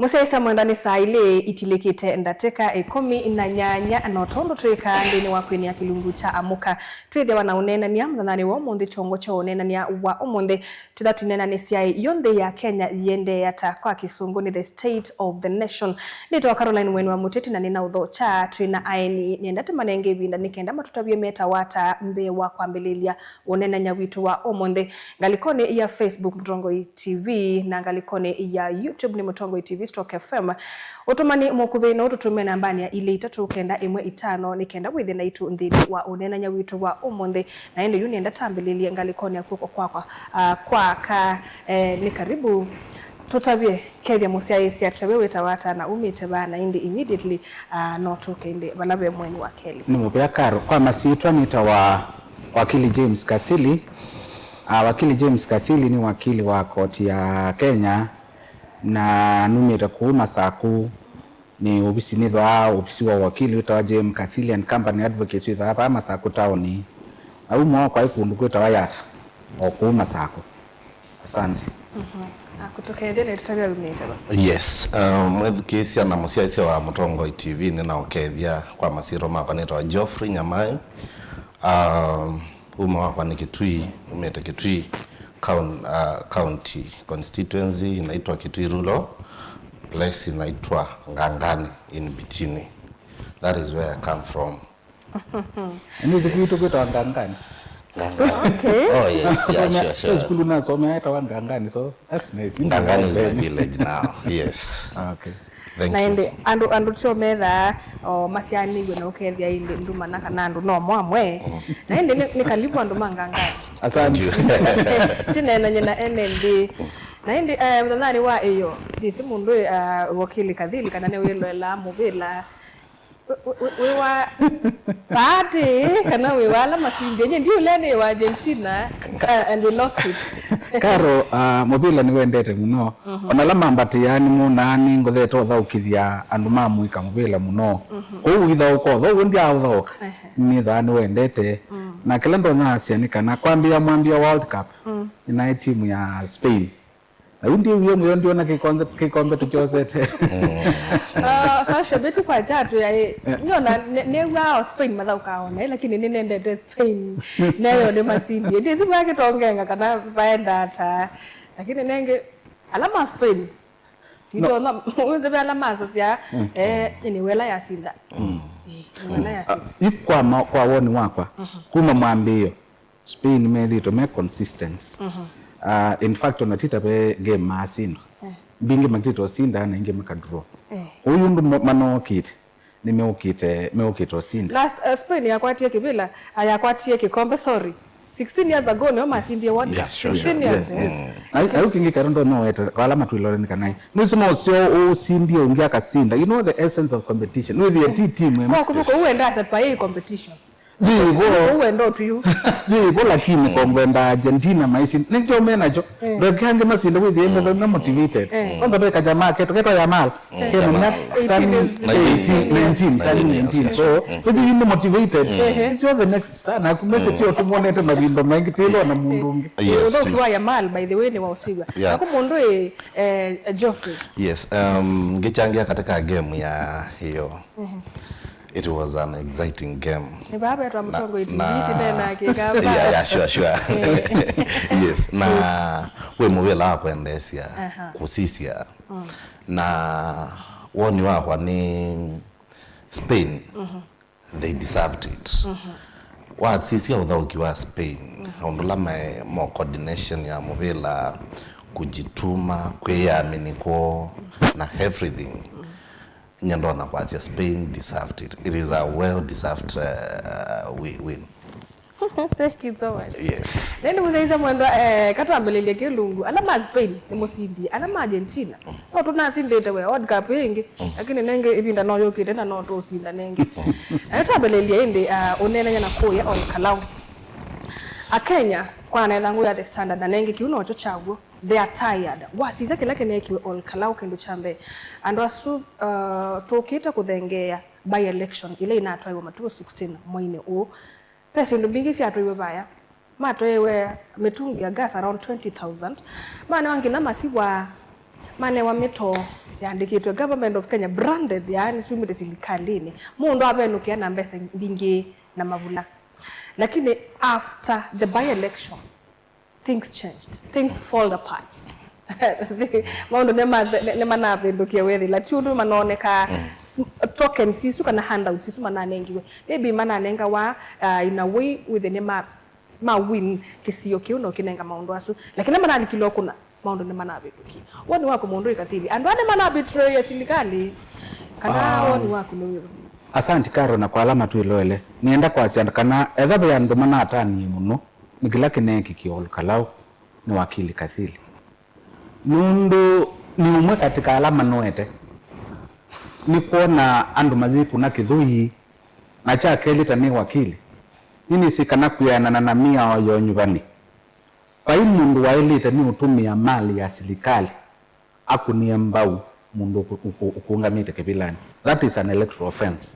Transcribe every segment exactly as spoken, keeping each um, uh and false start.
Mũsyaĩĩsya mwendwa, nĩ saa ilĩ itilĩkĩte ndatĩka ĩkũmi na nyanya, na o tondũ twĩkaa nthĩnĩ wa kwĩnĩa kĩlungu kya Amũka, twĩthĩawa na ũneenany'a mũthenyanĩ wa ũmũnthĩ. Kyongo kya ũneenany'a wa ũmũnthĩ, twĩtha tũineena nĩ syaĩ yo nthĩ ya Kenya yĩendee ata, kwa Kĩsũngũ nĩ the state of the nation. Nĩtawa Caroline Mweni wa Mũteti, na nĩ na ũthokya twĩ na aeni. Nĩenda tũmanenge ĩvinda nĩ kenda matũtavye metawa ata mbee wa kwambĩlĩlya ũneenany'a witũ wa ũmũnthĩ. Ngalĩkonĩ ya Facebook, Mũtongoi T V, na ngalĩkonĩ ya YouTube nĩ Mũtongoi T V stroke F M. Ũtũmani mũkuvĩ no ũtũtũme nambanĩ ya ilĩ itatũ kenda ĩmwe itano nĩ kenda wĩthĩe naitũ nthĩnĩ wa ũneenany'a witũ wa ũmũnthĩ. Na ĩndĩ yu nĩenda tambĩlĩlye ngalĩkonĩ ya kw'oko kwakwa, ah, kwa aka, eh, nĩ karibu. Tũtavye, kethya mũsyaĩĩsya, tũtavye wĩtawa ata na umĩte va, na ĩndĩ immediately, ah, no tũke ĩndĩ vala ve mũeni wa kelĩ. Nĩ mũvea Karo. Kwa masyĩtwa nĩtawa wakili James Kathili. Ah, wakili James Kathili nĩ wakili wa koti ya Kenya, na numĩte kũu Masaku. Nĩ ovisi nĩthwaa ovisi wa wakili wĩtawa J M Kathili and Company Advocates wĩthwaa vaa Masaku taoni. Na uma wakwa ĩ kũndũ kwĩtawa Yata, o kũu Masaku. Asante. Mhm. Akũtũkethya nĩ tũtavya umĩte va? Yes. Um, mwĩthukĩĩsya na mũsyaĩĩsya wa Mũtongoi T V, nĩnaũkethya. Kwa masyĩtwa makwa nĩtawa Geoffrey Nyamaĩ. Um, uma wakwa nĩ Kitui, umĩte Kitui coun-, uh, county constituency inaitwa Kitui Rural, place inaitwa Ngangani in Bitini. That is where I come from. Nĩ thukuru itũ kwĩtawa Ngangani. Ngangani. Okay. Oh, yes, yeah, sure, sure. Sukulu nasomea etawa Ngangani, so that's nice. Ngangani is my village now. Yes. Okay. Thank you. Na ĩndĩ andũ, andũ tyo methaa o masyaanĩw'e na ũkethĩa ĩndĩ ndumana kana andũ no mo amwe. Mm. Na ĩndĩ nĩ, nĩ kalivu andũ ma Ngangani. Asante. Tũneenany'e na ene nthĩ. Na ĩndĩ, eh, mũthenyanĩ wa ĩyo, ndĩsĩ mũndũ, eh, wakili Kathili kana nĩwĩloelaa mũvĩla. Wĩ, wĩ, wĩ, wĩ wa party, kana wĩ wa ala masindie? Nye ndiũlea nĩ wa Argentina, ka-, and they lost it. Karo, ah, mũvĩla nĩwendete mũno. Mhm. Ona ala mambatĩaa nĩmonaa nĩngũthete ũthaũkĩthya andũ ma mũika mũvĩla mũno. Mhm. Kwoou ũithaũka ũthaũ, ũũ ndyaũthaũka. Ehe. Nĩthaa nĩwendete. Mm. Na kĩla ndonya asya nĩ kana kwambĩĩa mwambĩĩa World Cup, mm, nĩnaĩ timu ya Spain. Na yu ndiwie mũyo, ndiona kĩkonze-, kĩkombe tũkyosete. Ah, sasa shabeti kwa chatu ya, eh, nyona ne-, new'aa o Spain mathaũkaa ona, eh, lakini nĩnendete Spain. Neyo nĩ masindie. Ndĩsĩ vaa kĩtongenga kana vaenda ata. Lakini nenge, ala ma Spain. No. Titonya, wĩsĩ ve ala masasya, mm, eh, nĩ wela yasinda. Mm. Eh, nĩ wela yasinda. Ah, yu kwa ma-, kwa woni wakwa, mhm, kuma mwambĩĩo, Spain methĩĩtwe me consistent. Mhm. Uh, in fact, ona tita ve game maasindwa. Eh. Mbingĩ matĩtwe ũsinda na ingĩ makadraw. Eh. Ũyu ũndũ mo-, manookĩte, nĩmeũkĩte, meũkĩte ũsinda. Last, uh, Spain yakwatie kĩvĩla, ah, yakwatie kĩkombe, sorry. Sixteen years ago nĩo masindie World Cup. Yeah, sure, sure. Sixteen years, yes. Mm. Na, na yu kĩngĩ Karo ndonya ũete, kwa ala matwĩlole nĩ kana, nĩsĩ no syo ũsindie ũngĩ akasinda. You know the essence of competition. Wĩthĩe ti timu ĩmwe. Kwa kũvika ũu wenda separate competition. Yĩvo. Ũu wenda ũtuyu. Yĩvo, lakini, mm, kwa ngwenda Argentina maisi. Nĩkyo me nakyo. Eh. Ndeke angĩ masinda wĩthĩe, mm, me motivated. Eh. Kwanza ve kajamaa ketu, ketwa Yamal. Mm. Kena Yamal. Myaka eighteen, nineteen, nineteen, nineteen, nineteen. So, mm, wĩthĩe yu nĩ motivated. Mm. Ehe. It's the next star. Na kumese, mm, tio tũmonete mavinda maingĩ, tilo na mũndũ ũngĩ. Yes. Ũthauki wa Yamal, by the way, nĩ wa ũsĩw'a. Yeah. Na kũ mũndũ ĩ, eh, Geoffrey. Yes, um, ngĩchangia katika game ya hiyo. Mhm. It was an exciting game. Nĩ vaa vetwa na, Mũtongoi T V na, tũnena kĩkamba. Yeah, yeah, sure, sure. Eh. Yes, na wĩ mũvĩla wa kwendeesya, aha, kũsisya. Mm. Na woni wakwa nĩ Spain, mhm, they deserved it. Mhm. Wasisya ũthaũki wa Spain, mhm, ũndũ ũla maĩ mo coordination ya mũvĩla, kujituma, kwĩyamini kwoo, na everything. Mhm. Nye ndonya kwasya Spain deserved it. It is a well deserved, uh, wi-, win. Thank you so much. Yes. Nĩndĩ mũsyaĩĩsya mwendwa, eh, katwambĩlĩlye kĩlungu. Ala ma Spain nĩ mũsindi. Ala ma Argentina. Mm. No tũnasindĩte we World Cup ĩngĩ. Mm. Lakini nengĩ ĩvinda no yũkĩte na no tũũsinda nengĩ. Mm. Na nĩtwambĩlĩlye ĩndĩ, ah, ũneenany'a na kũya Ol Kalou. Akenya, kwanetha ngũ ya The Standard, na nengĩ kĩu nokyo kyaw'o. They are tired. Wasisya kĩla kĩneekiwe Ol Kalou kĩndũ kya mbee. Andũ asu, uh, tũkĩte kũthengeea by election ĩla ĩnatwaiwe matukũ sixteen mweinĩ ũũ. Ve syĩndũ mbingĩ syatwaiwe vaya. Matwaiwe mĩtungi ya gas around twenty thousand. Manewa nginya masiwa, manewa mĩtoo. yandĩkĩtwe Government of Kenya, branded, yaani syumĩte silikalĩnĩ. Mũndũ avenũkĩa na mbesa mbingĩ na mavula. Lakini after the by-election, things changed. Things fall apart. Maũndũ nĩma- nĩ- nĩmanavĩndũkie wethĩla ti ũndũ manonekaa. Mm. S- tokens isu kana handouts isu mananengiwe, maybe mananengawa, uh, in a way wĩthĩe nĩma ma win kĩsio kĩu na ũkĩnenga maũndũ asu, lakini manalikile ũkũna, maũndũ nĩmanavĩndũkie. Woni waku mũndũ ikathili, andũ aa nĩmanabetray silikalĩ, kana? Ah. Woni waku nĩ wĩva? Asanti Karo, na kwa ala matwĩloele, nĩenda kwasya kana etha ve andũ manatanie mũno nĩ kĩla kĩneekikie Ol Kalou nĩ wakili Kathili. Nũndũ nĩ ũmwe katĩ ka ala manoete nĩ kwona andũ mayĩkũna kĩthũi, na kya kelĩ, ta nĩ wakili, nĩnĩsĩ kana kwĩanana na mĩao ya ũnyuvani, vai mũndũ waĩlĩte nĩ ũtũmĩa mali ya silikalĩ akũnĩe mbau mũndũ ũkũ- ũkũ- ũkũngamĩte kĩvĩlanĩ. That is an electoral offense.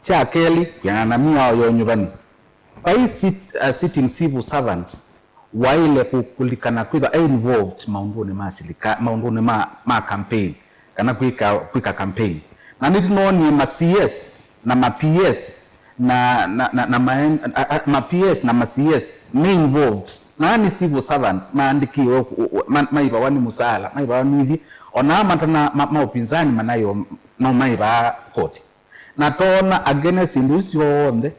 Kya kelĩ, kwĩanana na mĩao ya ũnyuvani, vai sit, uh, sitting civil servant waĩle kũ- kũlikana kwĩthwa e involved maũndũnĩ ma silika, maũndũnĩ ma, ma campaign, kana kwĩka, kwĩka campaign. Na nĩtũnoonie ma C S na ma P S na, na, na, na ma, a, a, ma P S na ma C S me involved. Na ni civil servants maandĩkĩwe, u- u- ma- maivawa nĩ mũsaala, maivawa nĩ ithi, ona matana ma, ma ũpinzani manayo no maivaa koti. Na toona against syĩndũ isu syonthe,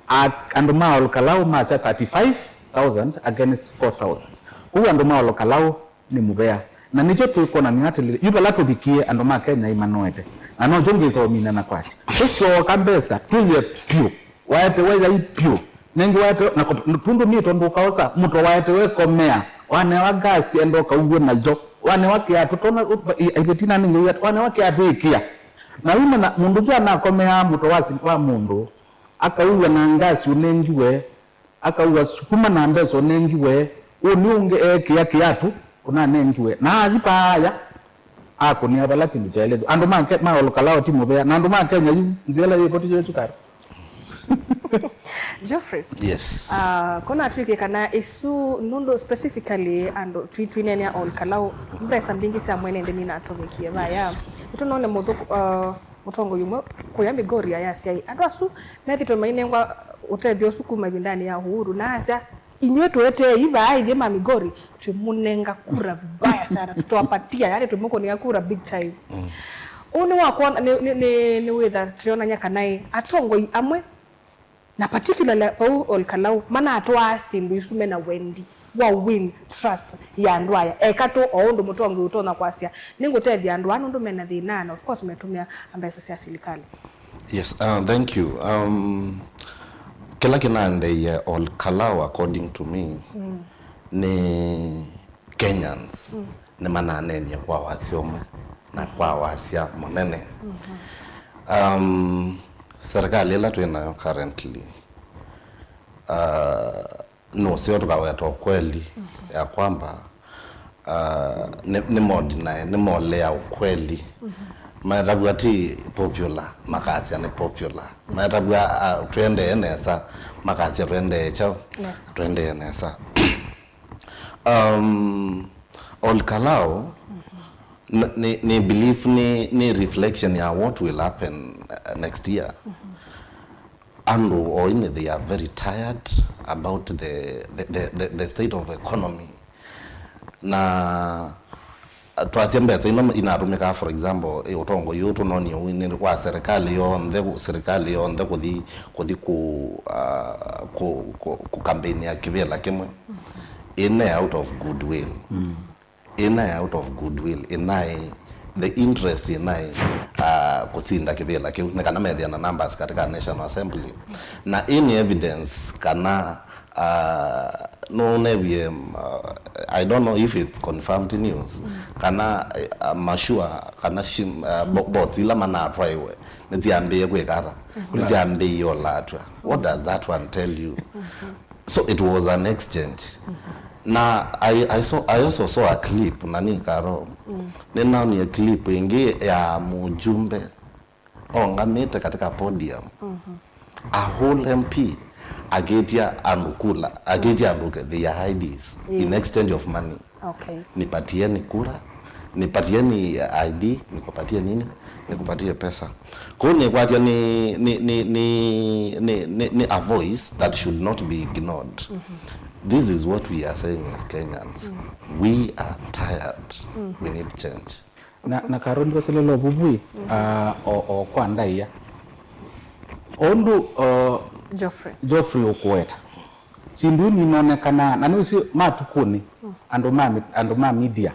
a- andũ ma Ol Kalou masya thirty-five thousand against four thousand. Ũu andũ ma Ol Kalou nĩ mũvea. Na nĩkyo twĩkwonany'a atĩlĩ, yu vala tũvikie andũ ma Kenya imanoete. Na nokyo ngĩsa ũmina na kwasya, tũsyoka mbesa tũye pyũ, waete weyai pyũ. Nengi waete na kũp- tũndũ mito ndũkaosa, mũto waete wekomea, wanewa ngasi enda ũkauwe nayo, wanewa kĩatũ, tona aivetina nĩngĩ, wanewa kĩatũ ĩkĩa. Na wĩmana mũndũ ũsu anakomeaa mũto wa si- wa mũndũ, akauwa na ngasi ũnengiwe, akauwa sukuma na mbesa ũnengiwe, ũnĩ ũngĩ eekĩa kĩatũ ũnanengiwe, na athi paaya akũnĩa vala kĩndũ kyaelethw'a. Andũ ma Ke- ma Ol Kalou ti mũvea, na andũ ma Kenya yu nzĩa ĩla yĩvo ti yĩtu Karo. Geoffrey. Yes. Uh, kona twĩke kana isu nũndũ specifically andũ twi- twineenea Ol Kalou, mbesa mbingĩ sya mwene nthĩ ninatũmĩkie vaya. Yes. Nĩtũnone mũthũku- uh, mũtongoi ũmwe kũya Migori ayasya, andũ asu methĩtwe mainengwa ũtethyo ũsu kuma ĩvindanĩ ya Uhuru, na asya, inyw'ĩ tũeteei vaa ithyĩ ma Migori, twĩmũnenga kura vibaya sana, tutawapatia, yani twĩmũkũnĩa kura big time. Mm. Ũu nĩ wakwona, nĩ, nĩ, nĩ, nĩ wĩtha tũyonany'a kana ĩ, atongoi amwe, na particularly vau Ol Kalou, manatwaa syĩndũ isu mena wendi wa win trust ya andũ aya. Eka tũ o ũndũ mũtongoi ũtonya kwasya, nĩngũtethya andũ aa nũndũ mena thĩna, na of course metũmĩa mbesa sya silikalĩ. Yes, uh, thank you. Um, kĩla kĩnaendeie Ol Kalou, according to me, mm, nĩ Kenyans, mm, nĩmananenie kwa wasya ũmwe na kwa wasya mũnene. Mm-hmm. Um, serikali ĩla twĩ nayo currently, uh, nũseo tũkaweta ukweli, mhm, ya kwamba, uh, nĩ, nĩ modinae, nĩ molea ukweli. Mhm. Metavw'a ti popular, makasya nĩ popular. Metavw'a, uh, twendee nesa, makasya twendee kyaũ? Nesa. Twendee nesa. Um, Ol Kalou, mhm, n- nĩ, nĩ belief, nĩ, nĩ reflection ya what will happen, uh, next year. Mhm. Andũ oini, they are very tired about the, the, the, the, the state of economy. Na twasya mbesa ino inatũmĩkaa, for example, ĩ ũtongoi ũũ tũnonie ũu nĩ wa serikali yonthe, serikali yonthe kũthi, kũthi ku, uh, ku, ku, ku campaign ya kĩvĩla kĩmwe, ĩne out of goodwill. Mm. Ĩnaĩ out of goodwill, ĩnaĩ the interest, ĩnaĩ, uh, kũsinda kĩvĩla kĩu, nĩ kana methĩa na numbers katika National Assembly. Na ĩnĩ evidence kana, uh, nũnewie, um, uh, I don't know if it's confirmed news, mm, kana, uh, mashua kana shim, uh, bo- boats ila manatwaiwe nĩsyambĩĩe kwĩka ata? Mhm. Nĩsyambĩĩe ũlatw'a. What does that one tell you? Mhm. So it was an exchange. Mm-hmm. Na I, I, saw, I also saw a clip, nani Karo. Mm. Nĩnaonie clip ĩngĩ ya mũjumbe ongamĩte katika podium. Mm-hmm. A whole M P akĩtya andũ kula, akĩtya andũ ke- their I Ds in, mm, exchange of money. Okay. Nipatieni kura, Nipatieni I D, nikupatie nini? Nikupatie pesa. Kwa hiyo nikwatya ni, ni, ni, ni, ni, ni, ni a voice that should not be ignored. This is what we are saying as Kenyans. We are tired. We need change. Na, na Karo ndikoselela ovuvui, ah, o, o kwa ndaia. Ondu, uh, Geoffrey. Geoffrey ukuweta. Sindu ninonekanaa, na nĩwĩsĩ matukũnĩ, andũ ma mi-, andũ ma media,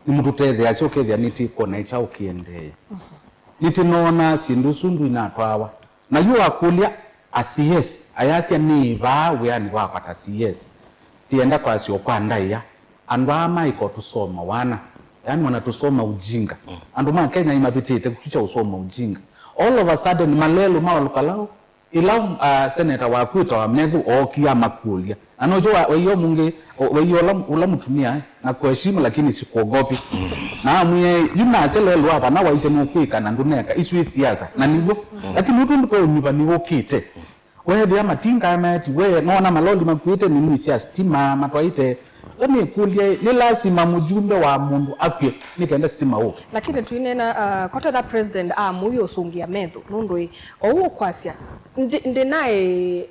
nĩmũtũtetheeasya ũkethĩa nĩtĩkwona kyaũ kĩendee. Nĩtĩnoonaa syĩndũ isu ndũ inatwawa. Na yu wakũlya a C S, ayasya nĩ vaa wĩanĩ wakwa ta C S. Tienda kwasya o kwa ndaĩa, andũ aa maĩka ũtũsoma wana, yaani wanatusoma ujinga. Andũ ma Kenya imavĩtĩte kũtwĩkya ũsoma ujinga. All of a sudden, malelũ ma Olukalao, ĩla, uh, seneta waku wĩtawa Methu ookie amakũlya. Na nokyo wa-, waiyo mũngĩ, o-, waiyo ũla, ũla mũtumia, eh, na kuheshimu lakini sikuogopi. Na amwĩe, yu nasya lelũ ava na waisye nũkwĩka na ndũneka, isu ĩ siasa, na nĩw'o. Lakini ũtũndũ kwa ũnyuva nĩwũkĩte. Weethĩa matinga meti, we nona maloli makuĩte nini sya stima matwaĩte. Ĩla nĩkũlya, nĩ lasima mũjumbe wa mũndũ akw'e nĩ kenda stima ũke? Lakini tuinena, uh, kothe president amũi ũsũngĩa Methu, nũndũ ĩ, ou ũkwasya, ndi, ndi naĩ,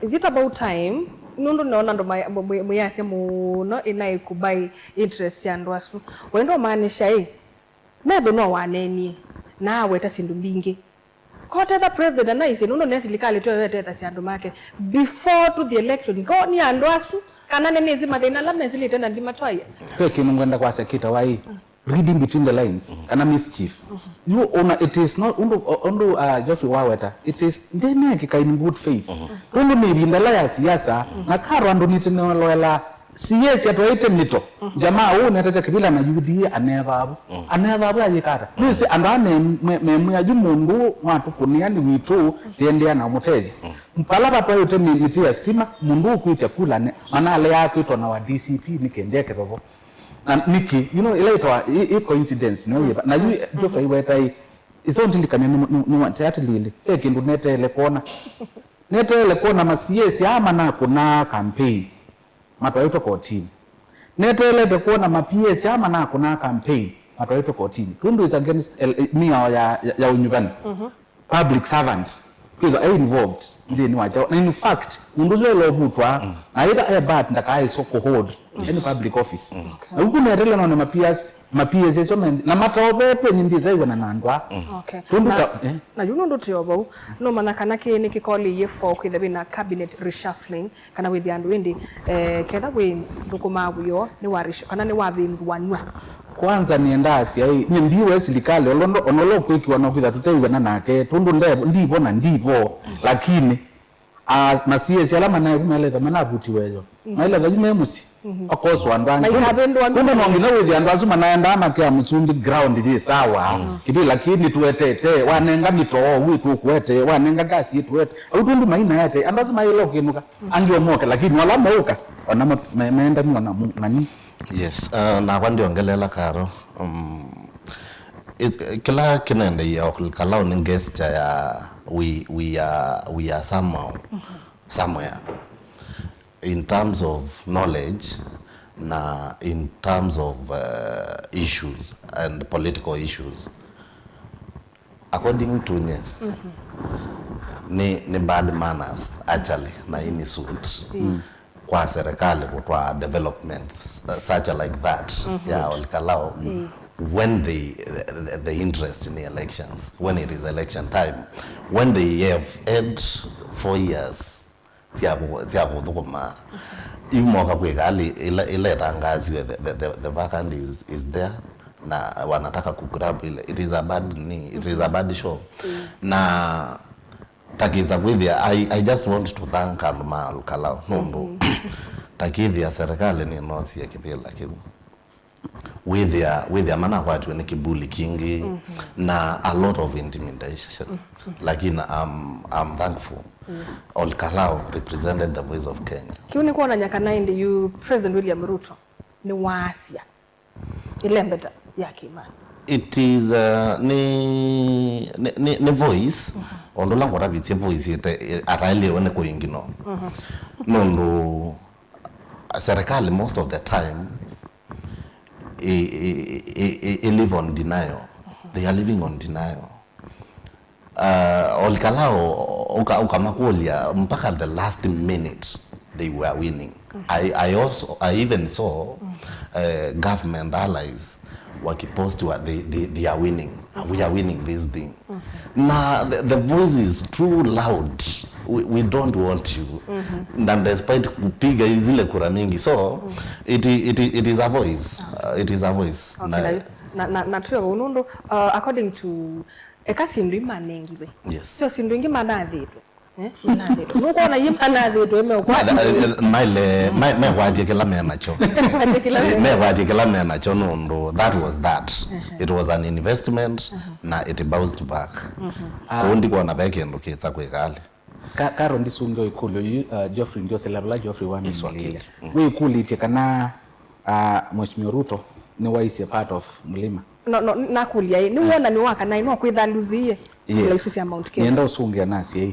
is it about time? Nũndũ nona andũ ma-, mũ-, mũ-, mũyasya mũno ĩnaĩ kubai interest sya andũ asu. Wendo maanisha ĩ, Methu no waneenie, na aweta syĩndũ mbingĩ. Kothe president anaisye, nũndũ ne silikalĩ tyo ĩyo ĩtethasya andũ make. Before to the election, ko nĩ andũ asu, kana nĩnĩsĩ mathĩna ala mesilĩte na ndimatwaie. Ve kĩndũ ngwenda kwasya kĩtawa ĩ, reading between the lines, kana mischief. Yu ona it is not, ũndũ, ũndũ, uh, Geoffrey waweta, it is, ndĩnekĩka in good faith. Tondũ nĩ ĩvinda ĩla ya siasa, na Karo andũ nĩtĩnoloela, C S atwaĩte mĩto. Jamaa ũũ nĩatesya kĩvĩla na U D A anethavu. Anethavu ayĩka ata? Nĩsĩ andũ aa me-, me-, memwĩa yu mũndũ ũũ mwatũkũnĩa nĩ witũ, tĩendeea na ũmũtethya. Vala vatwaĩte mĩ-, mĩtĩ ya stima, mũndũ ũũ kwĩtya kula ne-, manaleaa kwĩtwa na wa D C P nĩkĩ ndeke vavo. Na nĩkĩ, you know, ĩla ĩtawa, ĩ, ĩ coincidence, no yĩva. Na yu Geoffrey weta ĩ, iso ndilikanya nĩ, nĩ, nĩ, nĩ, atilili. Ve kĩndũ neteele kwona. Neteele kwona ma C S aa manakũnaa campaign. Matwaĩtwe kotinĩ. Neteelete kwona ma P S aa manakũnaa campaign, matwaĩtwe kotinĩ. Tondũ is against el-, eh, mĩao ya, ya, ya ũnyuvani. Public servant kwĩthwa e involved nthĩnĩ wa kyaũ. Na in fact, mũndũ ũsu ela ũvutwa, na either e barred ndakaaĩswa kũhold any public office. Na ũku neteele none ma P S, ma P S asu me, na mataovetwe nyimbi zaiwe na nandwa. Okay. Tondũ na, ka, eh. Na yu nũndũ tĩ o vau, nũmanya kana kĩĩ nĩkĩkolĩie for kwĩthwa wĩna cabinet reshuffling, kana wĩthĩa andũ ĩndĩ, eh, ketha wĩ nthũkũmaa wĩoo nĩ wa reshu-, kana nĩ wavĩndũanw'a? Kwanza nĩenda asya ĩ, nyie ndiwe silikalĩ, olo ndo-, ona ũla ũkwĩkiwa no kwĩtha tũteiw'ana nake, tũndũ nde-, ndivo na ndivo, lakini, ah, ma C S ala manaeku maeleta manavutiwe yo. Maeleta yu me mũsyĩ. Of course, andũ angĩ. Maikavĩndũa. Kumbe no nginya wĩthĩa andũ asu manaendaa makea mũsumbĩ ground yĩ sawa. Kĩvĩla kĩĩ nĩtũetete, wanenga mĩtoo, wĩ tũkũete, wanenga gas yĩ tũete. Au tũndũ mainaete, andũ asu maĩle ũkĩnũka. Angĩ omoke, lakini wala mauka, ona mo-, me-, meendani ona mu-, nani. Yes, uh, nakwa ndiongelela Karo. Um, it, kĩla kĩnendeie Olukalao nĩ gesture ya we, we are, we are somehow, somewhere. In terms of knowledge na in terms of, uh, issues and political issues, according to nye, ni, ni bad manners actually na insult kwa serikali kutwaa development s-, such like that ya Olukalao when they, the, the interest in the elections, when it is election time, when they have had four years sya kũ-, sya kũthũkũma. Yu moka kwĩ gali ila, ila ĩtangaasiwe, the, the, the, the vacant is, is there, na wanataka kugrab ile. It is a bad ni, it is a bad show. Na takĩsa kwĩthĩa, I, I just want to thank andũ ma Olukalao nũndũ takĩthĩa serikali nĩnosie kĩvĩla kĩu. Wĩthĩa, wĩthĩa manakwatiwe nĩ kĩbuli kingĩ na a lot of intimidation. Lakini I'm, I'm thankful. Olukalao represented the voice of Kenya. Kĩu nĩ kwonany'a kana ĩndĩ yu President William Ruto nĩwaasya ĩlembeta ya kĩmani. It is, uh, nĩ, nĩ, nĩ, nĩ voice, o ũndũ ũla ngũtavisye voice ĩte, ataĩlĩwe nĩ kũingino. Nũndũ serikali most of the time i, i, i, i, i live on denial. They are living on denial. Uh, olikala o- uka- ukamakũlya mpaka the last minute they were winning. I, I also, I even saw uh, government allies wakipost wa they, they, they are winning. We are winning this thing. Na the, the voice is too loud. We, we don't want you. Na despite kupiga zile kura mingi, so it, it, it is a voice. Uh, it is a voice. Okay, na, na, na, na tuwe vau nũndũ, uh, according to, eka syĩndũ imanengiwe. Yes. Sio syĩndũ ingĩ manathĩtwe. Eh, manathĩtwe. Nũkwona yi manathĩtwe meũkwatĩte. Maile, me- mekwatie kĩla menakyo. Mekwatie kĩla Eh, mekwatie kĩla menakyo nũndũ that was that. It was an investment na it bounced back. Kũu ndikwona ve kĩndũ kĩsa kwĩka alĩ. Ka- Karo, ndisunge ĩkũlyo yu, uh, Geoffrey, ndiosela vala Geoffrey Yes, wakili. Wamĩlĩlya. Wĩkũlĩtye kana, uh, Mheshimiwa Ruto nĩwaisye part of Mlima. No, no, nakũlya ĩ, nĩ wonany'o wa kana ĩ, no kwĩtha aluzie Yes. Ila isu sya Mount Kenya. Nĩenda ũsũngĩa nasya ĩ,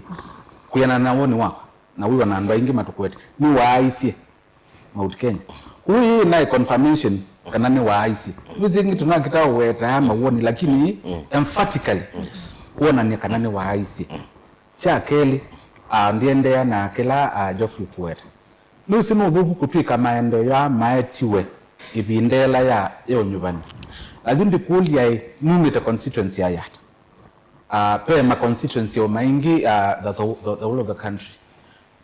kwĩanana na woni wakwa, na wĩwa na andũ aingĩ matũkwete, nĩwaaisye Mount Kenya. Kũu ĩ naĩ confirmation kana nĩwaaisye. Nĩsĩ ĩngĩ tũnakĩta ũwetaa mawoni, lakini emphatically kuonany'a kana nĩwaaisye. Kya kelĩ, ah, ndiendeea na kĩla, ah, Geoffrey kũweta. Nĩwĩsĩ nĩ ũthũku kũtw'ĩka maendeeo aa maetiwe ĩvinda ĩla ya, ya ũnyuvani. Na yu ndikũlya ĩ, numĩte constituency ya Yatta. Ah, ve ma constituency o maingĩ, ah, the, the, the, the whole of the country.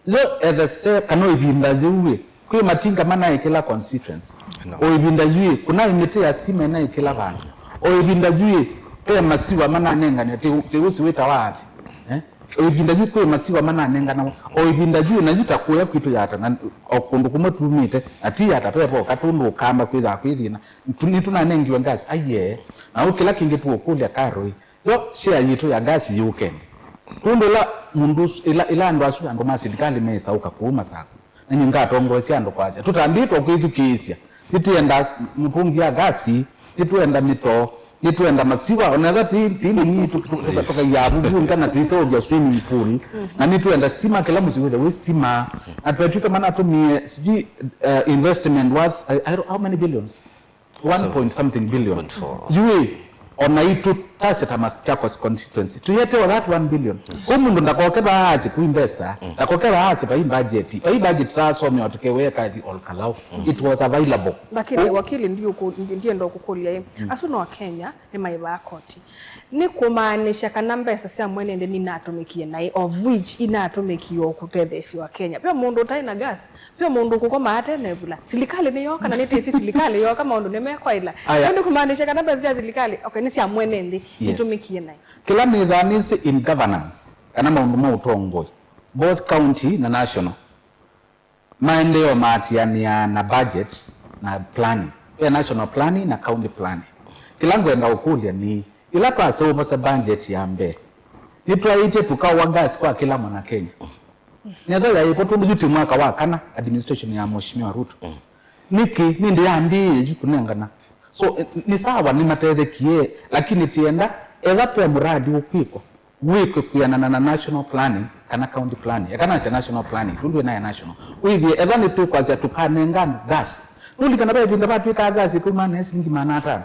Yo ethese kana o ĩvinda yĩu ĩ, kwĩ matinga manaĩ kĩla constituency. No. O ĩvinda yu ĩ, kũnaĩ mĩtĩ ya sitima ĩnaĩ kĩla vandũ. O ĩvinda yu ĩ, ve masiwa mananengane, tĩ, tĩ ũsi wĩtawa Athi. Eh? O ĩvinda yu kwĩ masiwa mananenganawa. O ĩvinda yu na yu ta kũya kwitũ Yatta, na o kũndũ kũmwe tumĩte, na ti Yatta ve voka tũndũ ũkamba kwĩthaa kwĩ thĩna. Tu- nĩtũnanengiwe gas, aiee. Na ũu kĩla kĩngĩ tũũkũlya Karo ĩ, yo share yitũ ya gas yĩũkende. Tũndũ ĩla mũndũ ũsu- ĩla, ĩla andũ asu andũ ma silikalĩ meĩsaũka kũu Masakũ. Na nyie ngatongoesya andũ kwasya, tũtambĩtwe kwĩthukĩĩsya. Nĩtwĩenda s- mĩtũngi ya gasi, nĩtwenda mĩtoo, nĩtwenda masiwa, onetha ti ti nini tũ- tũ- tũka- tũkaiaa vuvu nza na tũiseũvya swimming pool. Na nĩtwenda stima, kĩla mũsyĩ wĩthe wĩ stima. Na twetw'ĩka manatũmie sijui, uh, investment worth, I, I, don't- how many billions? One point something billion. Yu ĩ, ona itũ tasya ta Machakos constituency tũyetewa that one billion. Kũ mũndũ ndakoke vaasi kũi mbesa, ndakoke vaasi vai budget, vai budget taasomewa tũkeweka thi Ol Kalou. It was available. Lakini wakili, ndiũkũ- ndi- ndienda kũkũlya ĩ, asu no Kenya nĩmaĩvaa koti. Nĩ kũmaanisha kana mbesa sya mwene nthĩ ninatũmĩkie naĩ, of which inatũmĩkiwe kũtetheesya Akenya. Ve mũndũ ũtaĩ na gas, ve mũndũ ũkũkoma ate na ĩvula. Silikalĩ nĩyooka, na nĩtĩsĩ silikalĩ yooka maũndũ nĩmekwaĩla. Aya. Nĩ kũmaanisha kana mbesa sya silikalĩ, okay, nĩ sya mwene nthĩ, yes, itũmĩkie naĩ. Kĩla nĩthaa nĩsĩ in governance, kana maũndũ ma ũtongoi, both county na national, maendeeo maatĩanĩaa na budget na planning. Ve national planning na county planning. Kĩla ngwenda ũkũlya nĩ, ĩla twaseũvasya budget ya mbee, nĩtwaĩtye tũkaũa gas kwa kĩla mwana Kenya. Nethwa yaĩ vo tũndũ yu ti mwaka wa kana administration ya Mheshimiwa Ruto. Nĩkĩ nĩndĩ yambĩĩe yu kũnengana? So, eh, nĩ sawa nĩmatethekie, lakini tienda, etha ve muradi ũkwĩkwa, wĩkwe kwĩanana na national planning kana county planning. Eka nasya national planning, tũndũ nayo national. Wĩthĩe, etha nĩtwĩkwasya tũkanenga andũ gas. Nũlikana ve ĩvinda vatwĩkaa gas ĩkauma na silingi maana atano.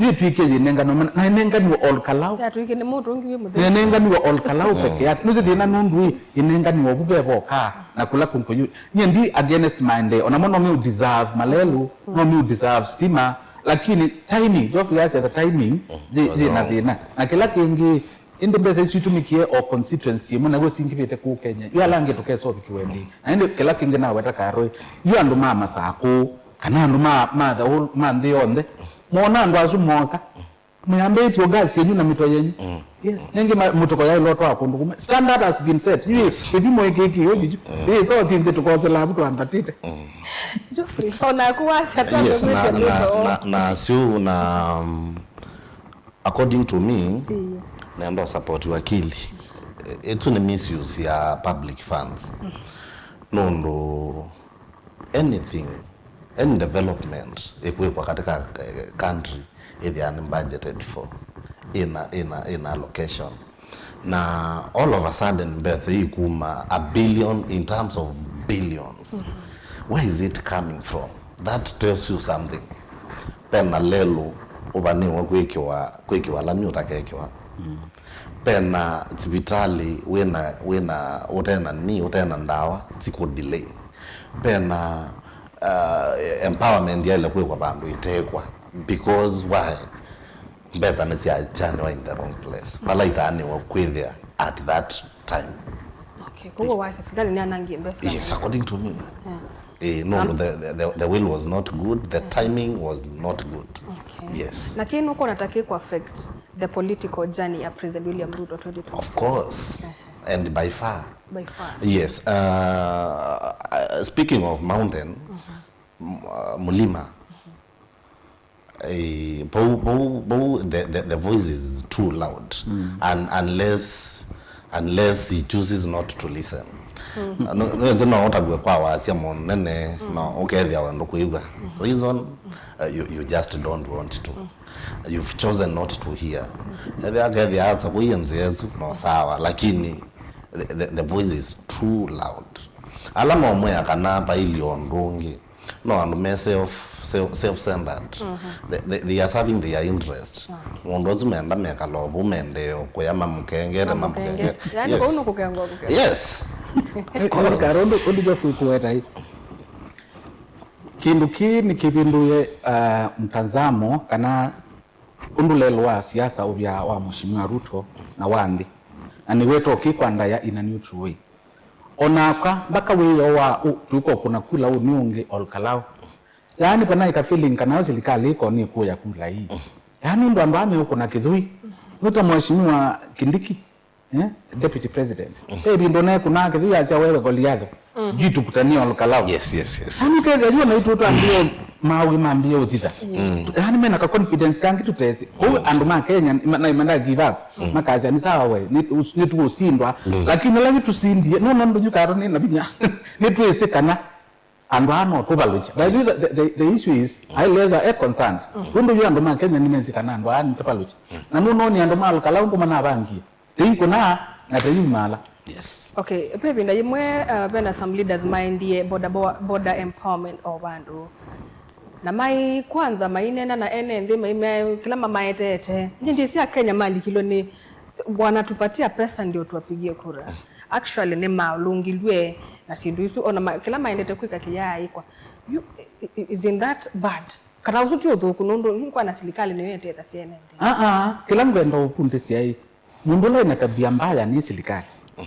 Yĩtw'ĩkie yĩnenganwa mana, na ĩnenganiwe Ol Kalou. Yatw'ĩkie nĩ mũtũngi wĩ mũtheu. Ĩnenganiwe Ol Kalou peke yake. Nũsĩ thĩna nũndũ ĩ, ĩnenganiwe vu ve vokaa na kũla kũndũ yu. Nyie ndi against maendeeo. Ona mo no me deserve malelũ, no me deserve stima. Lakini timing, Geoffrey asya the timing, yĩ- yĩna thĩna. Na kĩla kĩngĩ, ĩndĩ mbesa isu itũmĩkie o constituency ĩmwe, naw'o singĩvĩte kũu Kenya. Yu ala angĩ tũkesa ũvikiwe nthĩ. Na ĩndĩ kĩla kĩngĩ naweta Karo, yu andũ ma Masakũ, kana andũ ma, ma, the whole- ma nthĩ yonthe, mona andũ asu moka, mũyambĩtye o gas yenyu na mĩto yenyu. Yes, nĩngĩ ma- mũtũko yaĩlwa twa kũndũ kũmwe. Standard has been set. Yu ĩthimo ĩkĩkĩo vitu. Ĩ, so ti nthĩ tũkosela avu twambatĩte. Geoffrey, onaku wasya Yes, na, twambe na, kwĩtya na, na, syu na, um, according to me, nenda support wakili. Ĩtu nĩ misuse ya public funds. Nũndũ anything, any development ĩkwĩkwa katika, eh, country, ĩthĩaa nĩ budgeted for, ĩna, ĩna, ĩna allocation. Na all of a sudden mbesa ikuma a billion in terms of billions. Where is it coming from? That tells you something. Pena lelũ ũvanĩwe kwĩkĩwa, kwĩkĩwa lami ũtakekĩwa. Pena sivitalĩ wĩna, wĩna ũtena ni, ũtena ndawa, sikũ delay. Pena uh, empowerment yaile kwĩkwa vandũ ĩtekwa. Because why? Mbesa nĩsyakyanĩwa in the wrong place. Vala itaanĩwe kwĩthĩa at that time. Okay, koguo wasya serikali nĩyanangie mbesa? Yes, according to me. Yeah. Eh, no, no, the, the, the, the will was not good, the timing was not good. Okay. Yes. Na kĩĩ nũkwona ta kĩkũ affect the political journey ya President William Ruto twenty twenty-seven? Of course. And by far. By far. Yes. Uh, uh, speaking of mountain, m- uh, mulima, eh, vau, vau, vau, the, the, the voice is too loud. Un- unless, unless he chooses not to listen. No, no, nze no ũtavw'e kwa wasya mũnene, no ũkethĩa wendo kwĩw'a. Reason, uh, you, you just don't want to. You've chosen not to hear. Ethĩa akethĩa atsa kũia nzĩa ĩsu, no sawa, lakini the, the, the voice is too loud. Ala mamwĩa kana vailye ũndũ ũngĩ, no andũ me self, self, self-centered. They, they, they are serving their interest. Mũndũ ũsu menda mekala o vau, mendee o kũya mamũkengete, mamũkengete. Yaani, vau nĩ kũkengwa, kũkengwa. Yes. Of course. Karo ũndũ, ũndũ Jeff ũkũweta ĩ. Kĩndũ kĩĩ nĩ kĩvĩndũe, uh, mtazamo kana ũndũ lelũ wa siasa ũvyaa wa Mheshimiwa Ruto na wa nthĩ. Na nĩweta ũkĩkwandaya in a neutral way. Onakwa, mpaka wĩoo wa ũ- tũikokũna kula ũnĩ ũngĩ Ol Kalou. Yaani, vanaĩ ka feeling kana yo silikalĩ ĩko nĩkũya kula ii. Yaani, ũndũ andũ aa meũkũna kĩthũi. Nũta Mheshimiwa Kindiki, eh, Deputy President. Ĩvinda ũnekũnaa kĩthũi asya, "Wewe Goliath, sijui tukutanie Ol Kalou." Yes, yes, yes. Yaani, kethĩa yu ona itũ twambie maũĩ mambie ũthitha. Yaani, mena ka confidence kangĩ tũtesĩ. Kũu andũ ma Kenya, ma- na imenda give up. Makasya, "Ni sawa we, nĩ- nĩtũũsindwa." Lakini ũla nĩtũsindie, no, no, ndũnyukato nĩ na vinya. Nĩtwĩsĩ kana andũ aa no tũvalũkye. By the way, the, the, the issue is, I rather a concerned. Ũndũ yu andũ ma Kenya nĩmesĩ kana andũ aa nĩtũvalũkye. Na nũnoni andũ ma Ol Kalou ũndũ manavangie. Tei kũnaa na tei umala. Yes. Okay, ve ĩvinda yĩmwe, uh, vena some leaders maendie border, bo- border empowerment o vandũ. Na mai kwanza mainena na ene nthĩ mai, mai, kĩla mamaetete. Nyie ndĩsĩ Akenya malikilwe nĩ wanatupatia pesa ndio tuwapigie kura. Actually, nĩmalũngilw'e na syĩndũ isu, ona ma- kĩla maendete kwĩka kĩyaaĩkwa. You, i- i- isn't that bad? Kana ũsu ti ũthũku nũndũ yu kwana silikalĩ nĩyo ĩtethasya ene nthĩ? Aa, kĩla ngwenda ũkundĩsya ĩ, mũndũ ũla ĩna tabia mbaya nĩ silikalĩ.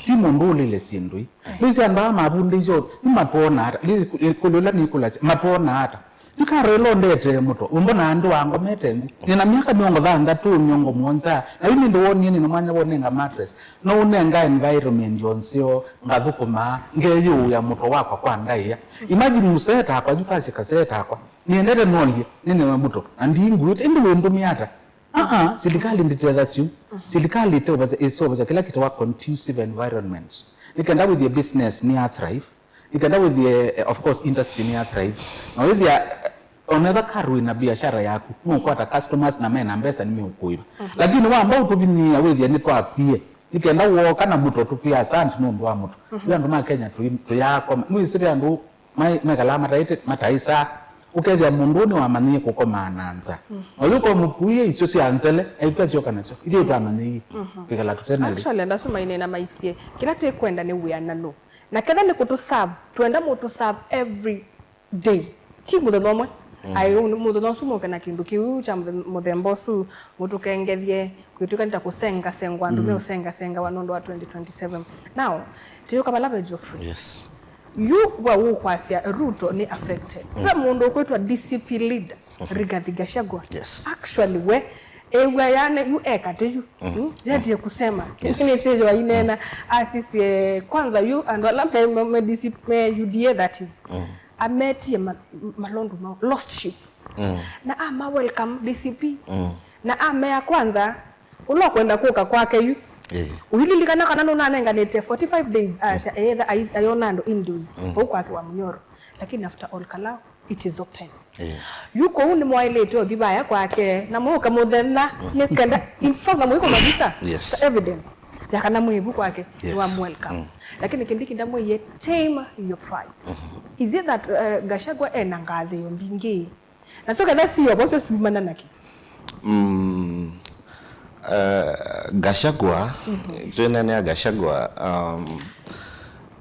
Ti mũndũ ũlĩle syĩndũ ii. Nĩsĩ andũ aa mavundĩsyo, nĩmatwona ata? Nĩ kũlĩ ũla nĩkũlasya, matwona ata? Nĩkarwela ũndetee mũto, ũmbona andũ wangomete nthĩ. Nĩna myaka mĩongo thanthatũ, mĩongo mũonza, na yu nĩndĩ wonie nĩna mwanya wonenga mattress. No ũnenga environment yo nzeo, ngathũkũma, ngeyũũya mũto wakwa kwa ndaĩa. Imagine mũsee takwa, yu kasye kasee takwa. Nĩendete nolye, nĩnewe mũto, na ndinguĩte, ĩndĩ wĩndũmĩa ata? Aa, silikalĩ ndĩtethasyu. Silikalĩ ĩteũvasya, ĩseũvasya kĩla kĩtawa conducive environment. Nĩ kenda wĩthĩe business nĩ ya thrive, nĩ kenda wĩthĩe, eh, of course, industry nĩ ya thrive. Na wĩthĩa, eh, onetha karu ĩna biashara yaku, nũkwata customers na mena mbesa nĩmeũkũĩva. Lakini wamba ũtũvinyĩĩa wĩthĩa nĩtwakwie, nĩ kenda wooka na mũto tũkwĩa asante nũndũ wa mũto. Yu andũ ma Kenya tũi- tũyaakoma. Mwĩsĩ ve andũ Mai- mekalaa mataĩte, mataĩsaa. Ũkethĩa mũndũ ũũ nĩwamanyie kũkomaa na nza. Na ũyũ ko mũkuie isyo sya nzele, aitwa syoka nasyo. Ithyĩ twamanyĩie kwĩkala tũtena lĩ. Actually, andũ asu maineena maisye, kĩla tĩkwenda nĩ wĩanano. Na ketha nĩ kũtũserve, twenda mũtũserve every day. Ti mũthenya ũmwe. Ai, ũ- mũthenya ũsu mũke na kĩndũ kĩu kya mũthe- mũthemba ũsu, mũtũkengethye, kwĩtwĩka nĩ ta kũsengasengwa, andũ meũsengasengawa nũndũ wa twenty twenty-seven. Now, tĩyũka vala ve Geoffrey. Yes. Yu wa ũkwasya Ruto nĩ affected. Ve mũndũ ũkwĩtwa D C P leader, Rigathi Gachagua. Yes. Actually, we, ew'a yane, yu ekate yu. Mm. Yetie kusema. Yes. Nĩsĩyo ainena, asisye, kwanza yu, andũ ala me, me, me D C P, me U D A that is. Ametie ma, malondu mao, lost sheep. Na ama welcome D C P. Na amea kwanza, ũla ũkwenda kũka kwake yu. Eh. Ũililikana kana nũnanenganĩte forty-five days, asya, eetha ai- ayona andũ indoors, vau kwake wa Munyoro. Lakini after Ol Kalou, it is open. Eh. Yu kũu nĩmwaĩlĩte ũthi vaya kwake, na mũũka mũthenya, nĩ kenda, in fact, na mũikũma visa, yes, ta evidence ya kana mwĩvu kwake, yes, nĩwa welcome. Lakini Kindiki ndamwĩie, tame your pride. Is it that, uh, Gachagua ena ngathĩĩo mbingĩ? Na so ketha siyo, boso siumana naki. Mm, eh, Gachagua, twĩneenea Gachagua, um,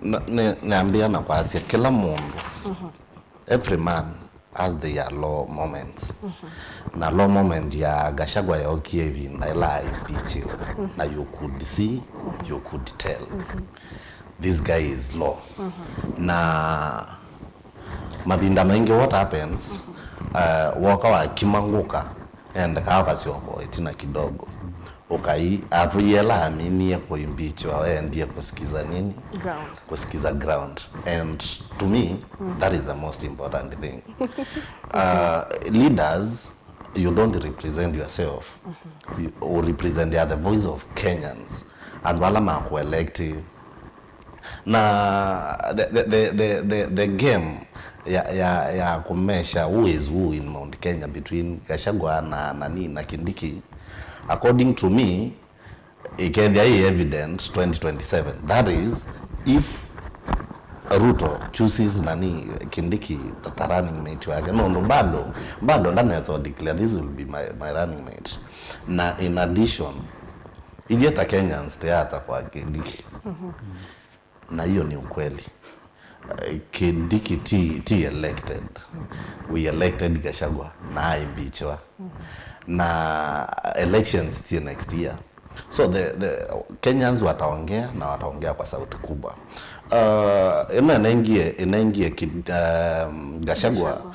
na- nĩ- nĩambĩa na kwasya kĩla mũndũ, every man has their low moments. Na low moment ya Gachagua yokie ĩvinda ĩla aimpeachiwe, na you could see, you could tell this guy is low. Na mavinda maingĩ what happens, uh, woka wakima ngũka, endekaa ũkasyoko ĩtina kidogo. Ũkai atwĩie ĩla aminie kũimpeachiwa, endie kusikiza nini? Ground. Kusikiza ground. And to me, that is the most important thing. Uh, leaders, you don't represent yourself. You, you represent, you are the voice of Kenyans. Andũ ala makuelect. Na the, the, the, the, the, the game ya, ya, ya kũmeasure who is who in Mount Kenya between Gachagua na nani na Kindiki, according to me, ĩkethĩa ĩ evident twenty twenty-seven. That is, if Ruto chooses nani, Kindiki ta running mate wake, nũndũ bado, bado ndanesa declare this will be my, my running mate. Na in addition, ithyĩ ta Kenyans tũyata kwa Kindiki. Na hiyo ni ukweli. Eh, Kindiki ti, ti elected. We elected Gachagua na aimpeachiwa. Na elections ti next year. So the, the Kenyans wataongea na wataongea kwa sauti kubwa. Uh, ĩno ĩnengie, ĩnengie ki- um, Gachagua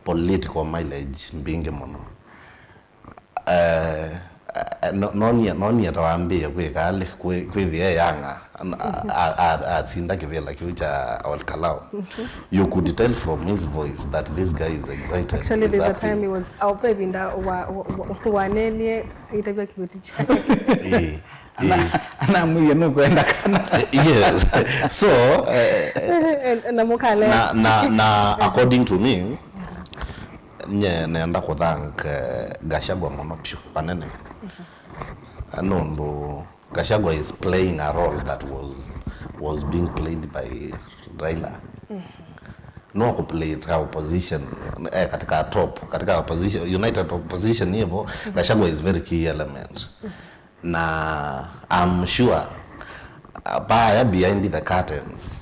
political mileage mbingĩ mũno. Eh, eh, no- nonie nonie ta wambĩĩe kwĩka alĩ kwĩ- kwĩthĩa eyang'a asinda kĩvĩla kĩu kya Ol Kalou. You could tell from his voice that this guy is excited. Actually, He's there's a happy. Time he was, au pe ĩvinda wa- wa- wa- wanenie aitavya kĩveti kyake. Eh, eh. Anamwĩie nũkwenda kana. Yes. So, eh, Na mũkale. na, na, na according to me, nye nenda kũthank eh, Gachagua mũno piũ vanene. Nũndũ Gachagua is playing a role that was, was being played by Raila. No kuplay ka opposition, eh, katika top, katika opposition, united opposition hivyo, Gachagua is very key element. Na I'm sure uh, baya behind the curtains,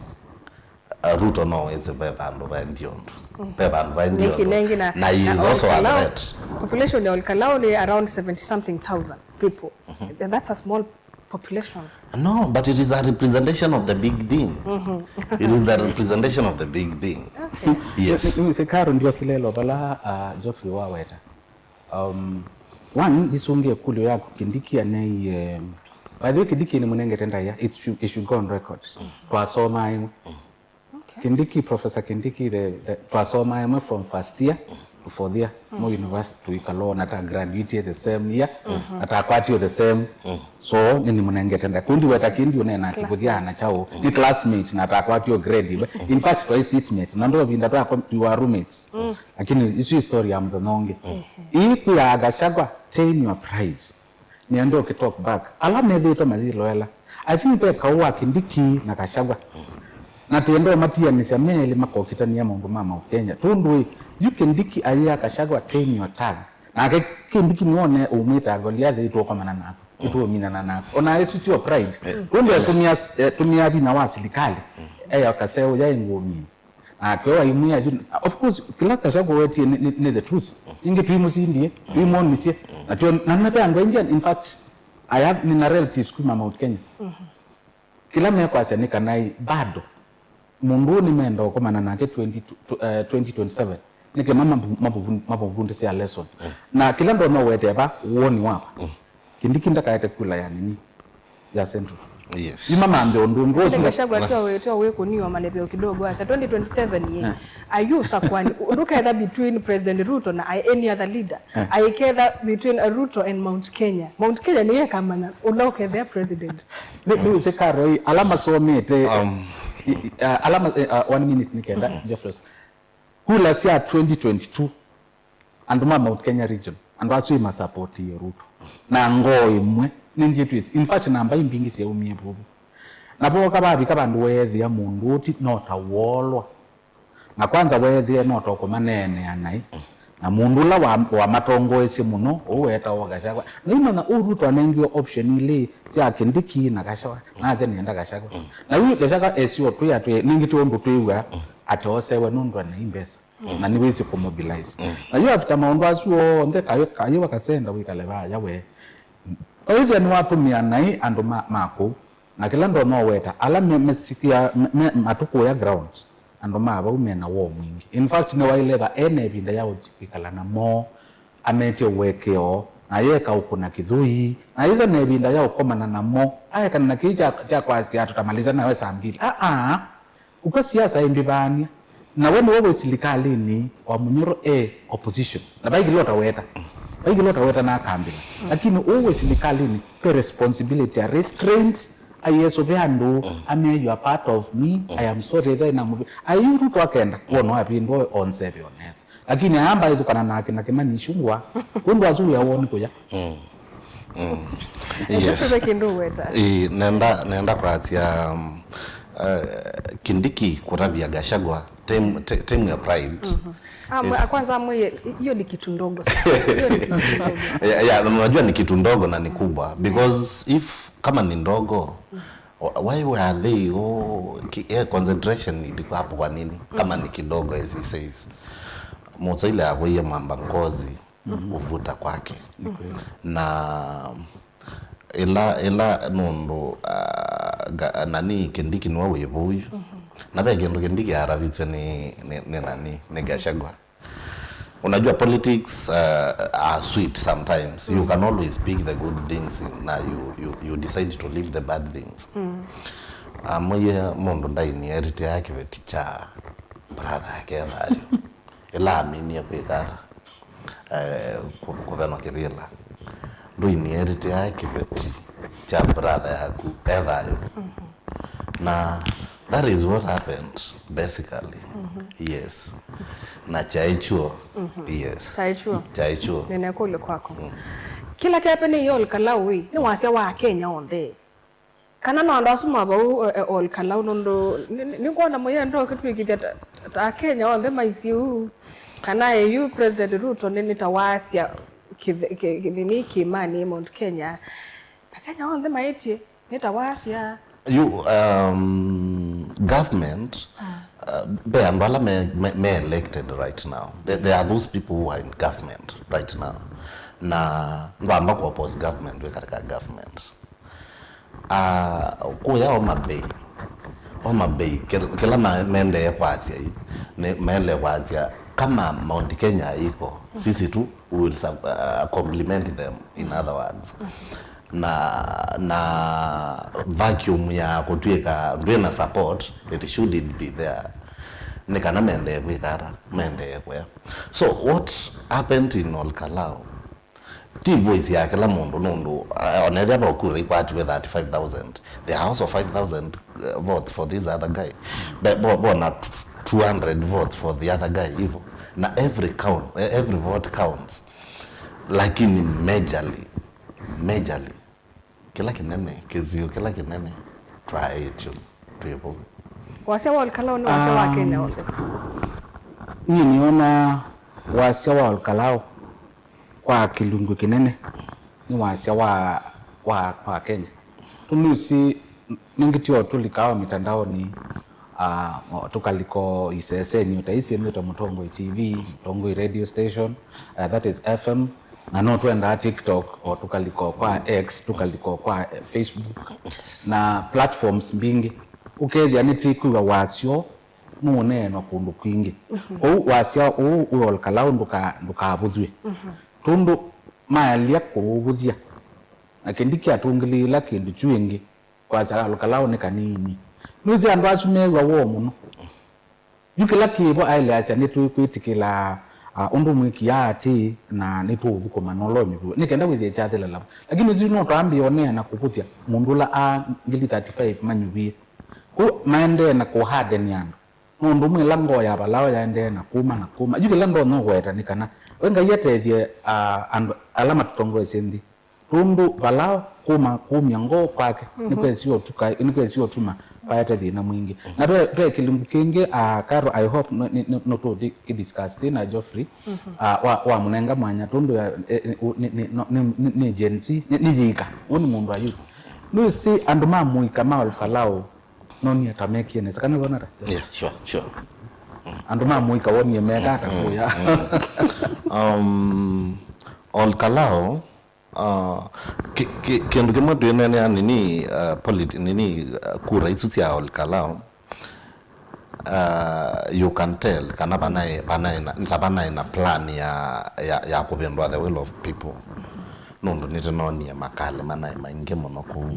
uh, Ruto no wĩsĩ ve vandũ vaendie ũndũ, ve vandũ vaendie Nĩkĩ nengi ũndũ, na- na he is na also a Ol Kalou, threat. Population ya Ol Kalou nĩ around seventy something thousand people. And that's a small population. No, but it is a representation of the big thing. It is the representation of the big thing. Yes. Nĩwĩsĩ Karo ndio silelo vala uh, Geoffrey waweta. Um, one, ndisungie kulio yaku Kindiki aneie. By the way, Kindiki nĩ mũnengete ndaĩa, it should, it should go on record. Twasoma ĩmwe. Kindiki, Professor Kindiki, the, the, twasoma ĩmwe from first year to fourth year, mo university tũikalona ta graduate the same year, atakwatie the same. So nĩnĩmũnengete ndaĩa. Kundi weta kindi ũnena ati kũthiana chao. Ni classmate na atakwatie grade ĩmwe. In fact, twaĩ seatmate. Na ndo vinda twako, we were roommates. Lakini isu story ya mũthenya ũngĩ. Ii kwĩ ya Gachagua, tame your pride. Nĩenda ũkĩ talk back. Ala methĩĩtwe mayĩloela. I think ve kaũ wa Kindiki na Gachagua. Na twĩenda ũmatianĩsya me elĩ makokitania maũndũ ma Mount Kenya. Tũndũ ĩ, yu Kindiki ayĩa Gachagua tame your tag. Nake Kindiki nĩwone ũmwĩta Goliath ĩtũkomana naku. Ĩtũminana naku. Ona ĩsu tio pride. Tũndũ etumia, etumia vinya wa silikalĩ. Eya kaseũ ya ingũmie. Nake waimwĩa yu, of course, kĩla Gachagua wetie nĩ, nĩ, nĩ the truth. Ĩngĩ tũimũsindie, tũimwonisye. Na tyo, na nĩ ve andũ aingĩ, in fact, I have, nina relatives kuma Mount Kenya. Kĩla mekwasya nĩ kana ĩ, bado, mũndũ ũũ nĩmenda ũkomana nake twenty, tw- eh, twenty twenty-seven. Nĩkĩ mama mavundĩsya lesson. Na kĩla ndona ũwetee va, woni wakwa. Kindiki ndakaete kula ya nini? Ya Central. Yes. Ima mambe ũndũ ũndũ ũsu. Gachagua twa wĩ twa wĩ kũniwa malevyo kidogo asa twenty twenty-seven ye. Eh. Ayu sakwani ndũketha between President Ruto na any other leader. Eh. Aiketha between Ruto and Mount Kenya. Mount Kenya nĩ yekamanya ũla ũkethea president. Nĩ nĩ wĩsĩ Karoi ala masomete. Um, ala ma- eh, uh, one minute nĩ kenda Geoffrey. Kula sya twenty twenty-two. Andũ ma Mount Kenya region, andũ asu imasapotie Ruto na ngoo ĩmwe. Nĩngĩ twĩsĩ, in fact, namba imbingĩ syaumie vuvu. Na vooka vavika vandũ weethĩa mũndũ ũti no ta woolwa. Na kwanza weethĩe no ta ũkũmaneenea naĩ. Na mũndũ ũla wa- wamatongoesye mũno, ũũ wetawa Gachagua. Na imana ũũ Ruto anengiwe option ilĩ sya Kindiki na Gachagua. Na asya nĩenda Gachagua. Na yu Gachagua esio twĩ atwĩ, nĩngĩ ti ũndũ twĩw'a atoosewe nũndũ ena imbesa. Na nĩwĩsĩ kũmobilize. Na yu after maũndũ asu onthe, kayũ, kayũ wakasenda wĩkale vaya we. Oĩthĩa nĩwatũmĩa naĩ andũ ma, ma kũu. Na kĩla ndonya ũweta, ala me, mesikia, me, me, matũkũya ground, andũ ma vau mena woo mwingĩ. In fact, nĩwaĩle ĩva ena ĩvinda ya ũthi kwĩkala namo, ametye ũekeo, na yeka ũkũna kĩthũi, na yĩtha na ĩvinda ya ũkomana namo, aekana na kĩĩ kya, kya kwasya tũtamaliza nawe saa mbili. Aa, ũka siasa ĩmbĩvaany'a. Na we nĩwe wĩ silikalĩnĩ wa Mũnyoro e opposition. Na vai kĩla ũtaweta. Vai kĩla ũtaweta na akambĩla. Lakini ũũ wĩ silikalĩnĩ, ve responsibility ya restraint, aiesũve andũ, amea, "You are part of me, I am sorry, ĩtha ĩna mũvi." Ayu Ruto akenda, wona wavindwa onse ve onesa. Lakini ayamba ĩthukana nake na Kĩmani Ichung'wa, ũndũ asu wĩa woni kũya. Mm. Mm. Yes. Tuve kĩndũ ũweta. Ĩĩ, nenda, nenda kwasya, um, uh, Kindiki kũtavya Gachagua time, ti- time ya pride. Amwe, kwanza amwe, hiyo ni kitu ndogo sana. Hiyo ni kitu ndogo sana. Yeah, yeah, unajua ni kitu ndogo na ni kubwa because if kama ni ndogo, wh- why were they, oh, ki- eh, concentration ilikuwa hapo kwa nini? Kama ni kidogo, as he says. Mũswaili akũie mwamba ngozi kuvuta kwake. Na ĩla, ĩla nũndũ, ah, ga- nani Kindiki nĩwe wĩ vau yu. Na ve kĩndũ Kindiki aravitwe nĩ, nĩ, nĩ nani, nĩ Gachagua. Unajua politics, uh, are sweet sometimes. You can always pick the good things na you, you, you decide to leave the bad things. Amwĩie mũndũ ndainherit kĩveti kya brother yake e thayũ. Ĩla aminie kwĩka ata, eh, kũ- kũvenwa kĩvĩla. Ndũinherit kĩveti kya brother yaku e thayũ. Na that is what happened, basically. Yes. Na kyaĩ kyuo. Yes. Kyaĩ kyuo. Kyaĩ kyuo. Nĩna ĩkũlyo kwako. Kĩla kĩapendeie Ol Kalou ĩ, nĩ wasya wa Akenya onthe. Kana no andũ asu ma vau, eh, eh, Ol Kalou, nũndũ nĩ- nĩ- nĩngwona mũyendo ũkĩtwĩkĩthya ta- ta Akenya onthe maisye ũu. Kana eyu President Ruto nĩ- nĩ ta wasya kĩthe- kĩ- kĩ- nini kĩĩmanĩ Mount Kenya. Akenya onthe maĩtye. Nĩ ta wasya. You, um, government, uh, ve andũ ala me, me, me elected right now. There, there are those people who are in government right now. Na ndwamba ku oppose government wĩ katika government. Uh, kũya Homa Bay, Homa Bay, kĩl- kĩla ma- maendee kwasya yu, nĩ maendee kwasya kama Mount Kenya iko, sisi tu we will sub- uh, complement them, in other words. Na, na vacuum ya kũtw'ĩka ndwĩna support, it shouldn't be there. Nĩ kana mendee kwĩka ata, mendee kũya. So what happened in Ol Kalou ti voice ya kĩla mũndũ, nũndũ, uh, onethĩa no kura ikwatiwe thirty-five thousand, there are also five thousand, uh, votes for this other guy. Be- bo- bona two hundred votes for the other guy, hivyo. Na every count, every vote counts. Lakini majorly, majorly, kĩla kĩnene, kĩsio kĩla kĩnene, twaĩtyo twĩ vau. Wasya wa Ol Kalou nĩ wasya wa Kenya onthe. Niĩ nĩona wasya wa Ol Kalou kwa kĩlungu kĩnene nĩ wasya wa, wa, wa Kenya. Tũnũsĩ nĩngĩ tyo tũlikaa o mitandaoni, ah, o tũkalika o iseseni o ta isi syĩmĩtwe Mũtongoi T V, Mũtongoi radio station, uh, that is F M, na no twendaa TikTok, o tũkalika o kwa X, tũkalika o kwa, eh, Facebook, na platforms mbingĩ. Ũkethĩa nĩtĩkwĩw'a wasyo nũũneenwa kũndũ kwingĩ. Kwoou wasya ũũ wĩ Ol Kalou ndũka- ndũkavũthw'e. Tũndũ maelya kũũvũthya. Na Kindiki atũngĩlĩĩla kĩndũ kyu ĩngĩ. Kwasya Ol Kalou nĩ kanini. Nĩwĩsĩ andũ asu mew'a woo mũno. Yu kĩla kĩvo aeleasya nĩtũkwĩtĩkĩla, ah, ũndũ mwĩkia atĩ na nĩtũũthũkũma na ũla ũnyuvĩwe. Nĩ kenda wĩthĩe kyathela lavo. Lakini ĩsu no twambĩe ũneena kũvũthya mũndũ ũla aa ngili thirty-five manyuvie. Kwoou maendee na kũharden andũ. Nũndũ mwĩla ngoo ya Valao yaendee na kũma na kũma. Yu kĩla ndonya ũweta nĩ kana we Ngai atethye, ah, andũ ala matũtongoesye nthĩ. Tũndũ Valao kũma kũmya ngoo kwake nĩkwesi ũtuka- nĩkwesi ũtuma Vaete thĩna mwingĩ. Na ve, ve kĩlungu kĩngĩ, ah, Carol, I hope no, ni, ni, no tũ di-, kĩ discuss thĩ na Geoffrey, ah, wa, wa mũnenga mwanya tondũ ya, eh, eh, u-, ni, ni, no, ni, ni, ni Gen Z, ni, ni yĩka. Ũũ nĩ mũndũ wa youth. Nĩwĩsĩ andũ ma mũika ma Ol Kalou, no nĩ ata mekie nesa, kana wona ata? Yeah, sure, sure. Andũ ma mũika wonie meka ata kũya? Um, Ol Kalou, uh, ki-, ki-, kĩndũ kĩmwe twĩnenea nini, uh, polit-, nini, uh, kura isu sya Ol Kalou, uh, you can tell kana vanaĩ, vanaĩ na, nĩ ta vanaĩ na plan ya, ya, ya kũvĩndũa the will of people. Nũndũ nĩtũnonie makalĩ manaĩ maingĩ mũno kũu.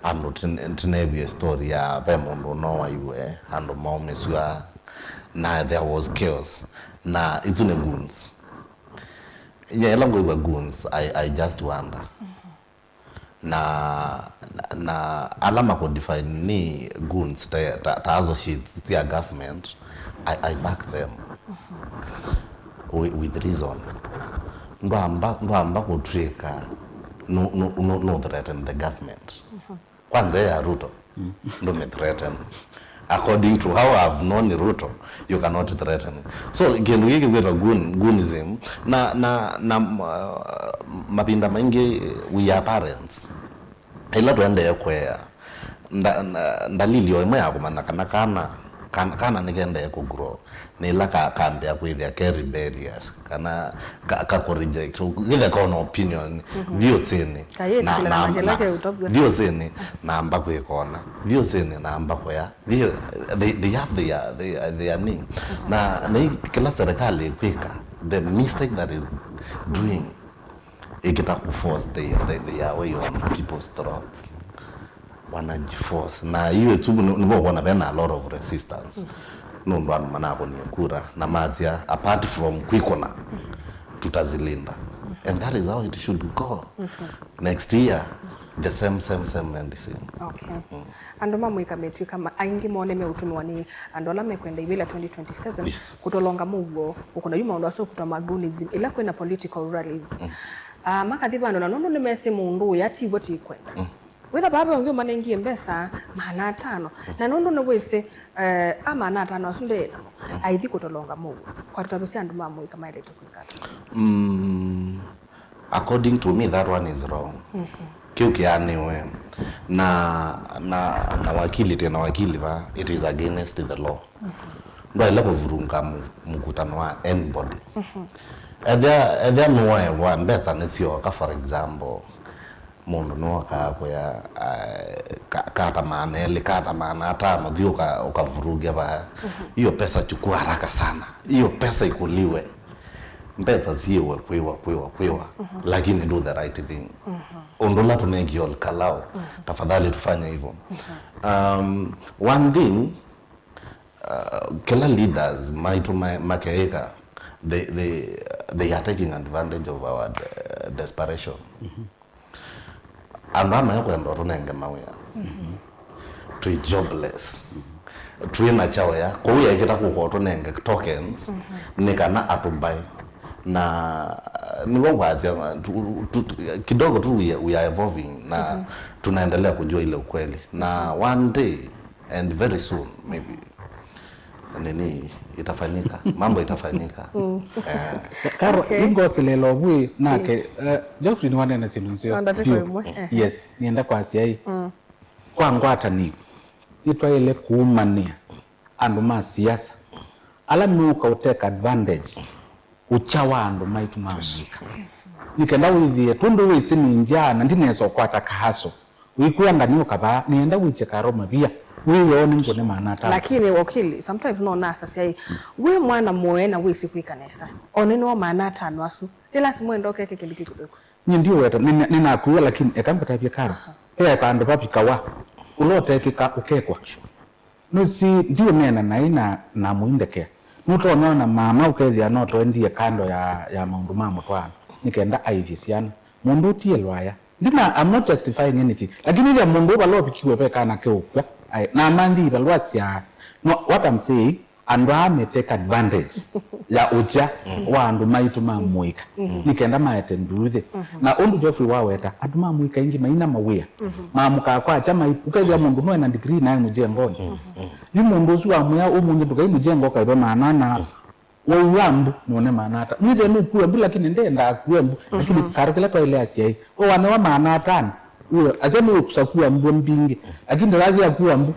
Andũ tũn-, tũneewie story ya ve mũndũ ũnowaiwe, andũ maũmĩsw'a, na there was chaos. Na isu nĩ goons. Nye ĩla ngwĩw'a goons, I, I just wonder. Na, na, na ala makũ define ni goons ta, ta, ta associates sya government, I, I back them with, with reason. Ndwamba, ndwamba kũtw'ĩka no, no, no, no threaten the government. Kwanza ya Ruto, ndũmĩ threaten. According to how I've known Ruto, you cannot threaten. So, kĩndũ gĩkĩ kwĩtwa goon-, goonism, na, na, na, uh, mavinda maingĩ we are parents. Ĩla tũendee kũea, nda-, nda-, ndalili o ĩmwe ya kũmanya kana kana, kana, kana nĩkendee kũgrow. Nĩ ĩla ka-, kambĩa kwĩthĩa ke rebellious, kana ka-, kakũ reject. So, kĩthĩa kona opinion, thi ũsĩnĩ, na, na, na, thi ũsĩnĩ, namba kwĩkona. Thi ũsĩnĩ, namba kũya. Thi-, they, they have their, their, their name. Na, na ĩ-, kĩla serikali ĩkwĩka, the mistake that is doing, ĩkĩta kũ force their, their, their way on people's throats. Wanajiforce. Na hiyo tu nĩ-, nĩvo ũkwona vena a lot of resistance. Nũndũ andũ manakũnie kura na matia, apart from kwĩkũna, tutazilinda. And that is how it should go. Next year, the same, same, same medicine. Okay. Andũ ma mũika metw'ĩka ma-, aingĩ moo nĩmeũtũmĩwa nĩ andũ ala mekwenda ivĩla twenty twenty-seven kũtolonga mũuo, ũkũna yu maũndũ asu ũkũtwa ma goonism, ĩla kwĩna political rallies. Ah, makathi vandũ na nũndũ nĩmesĩ mũndũ ũya tiw'o tĩkwenda. Wĩtha vaa ve ũngĩ ũmanengie mbesa maana atano. Na nũndũ nĩwĩsĩ, eh, a maana atano asu nde namo, aithi kũtolonga mũuo. Kwa tũtavĩsya andũ ma mũika maĩlĩte kwĩka ata? Mm, according to me, that one is wrong. Kĩu kĩanĩwe na, na, na wakili, tena wakili va, it is against the law. Ndwaĩle kũvurunga mu-, mũkutano wa anybody. Ethĩa, ethĩa nĩwoewa mbesa nĩsyoka, for example, mũndũ nĩwokaa kũya, ah, ka-, kata maana elĩ, kata maana atano, thi ũka-, ũkavurugya vaya. Hiyo pesa chukua haraka sana. Hiyo pesa ikuliwe. Mbesa siĩwe kwĩwa, kwĩwa, kwĩwa. Lakini do the right thing. Ũndũ ũla tũneekie Ol Kalou, tafadhali tufanye hivyo. Um, one thing, uh, kĩla leaders maitũ ma-, makeĩka, they, they, they are taking advantage of our de-, desperation. Andũ aa mekwenda ũtũnenge mawĩa. Twĩ jobless. Twĩ na kyaũya. Kwoou yaĩkĩta kũka ũtũnenge tokens nĩ kana atũmbae. Na, uh, nĩvo ngwasya, tu-, tu-, tu-, kidogo tu we are, we are evolving na tunaendelea kujua ile ukweli. Na one day, and very soon, maybe, nini itafanyika, mambo itafanyika. Eh. Karo, okay. Ingosilela ũvw'ĩ nake, eh, Geoffrey nĩwanena syĩndũ nzeo. Yes, nĩenda kwasya ĩ. Kwa ngwatanĩo, nĩtwaĩle kũumanĩa andũ ma siasa ala meũka ũteka advantage ũkya wa andũ maitũ ma mũika. Nĩ kenda wĩthĩe, tondũ wĩsĩ nĩ njaa na ndinesa ũkwata kahaso, wĩkwĩa nganĩo kavaa, nĩenda wĩkye Karo mavia, wĩw'e one ngũne maana atano. Lakini wakili, sometimes no nasasya ĩ, wĩ mwana mũe na wĩsĩ kwĩka nesa, one nĩwo maana atano asu, nĩ lasima wenda ũkeke kĩndũ kĩkũthũku. Nyie ndiũweta, nĩna-, nĩnakwĩw'a, lakini eka ngũtavye Karo. Aha. Ve vandũ vavikawa, ũla ũtekĩka ũkekwa. Nũsĩ, ndiũneena naĩ na, na mũindekea. Nũtonya ona mama ũkethĩa no twendie kando ya, ya maũndũ ma mũtwaano, nĩ kenda aĩthye syana. Mũndũ ũtie lwaya. Ndina, I'm not justifying anything. Lakini ĩthĩa mũndũ ũvala ũvikiwe ve kana keũkw'a, ai, na amanthi ivalwa sya, no, what I'm saying, andũ aa me take advantage ya ũkya wa andũ maitũ ma mũika, nĩ kenda maete nduuthĩ. Na ũndũ Geoffrey waweta, andũ ma mũika aingĩ maina mawĩa, maamũkaa kwakya mai, ũkethĩa mũndũ no ena degree naĩ mũjengonĩ. Yu mũndũ ũsu wamwĩa ũmũnthĩ ndũkai mũjengo ũkaĩve maana ana, waua mbu nĩũne maana ata? Nĩthĩe nũkua mbu, lakini ndendaa akue mbu, lakini karo kĩla twaĩle asyai, we wanewa maana atano, we asya nĩwĩkusa kua mbu mbingĩ, lakini ndĩrasya akua mbu,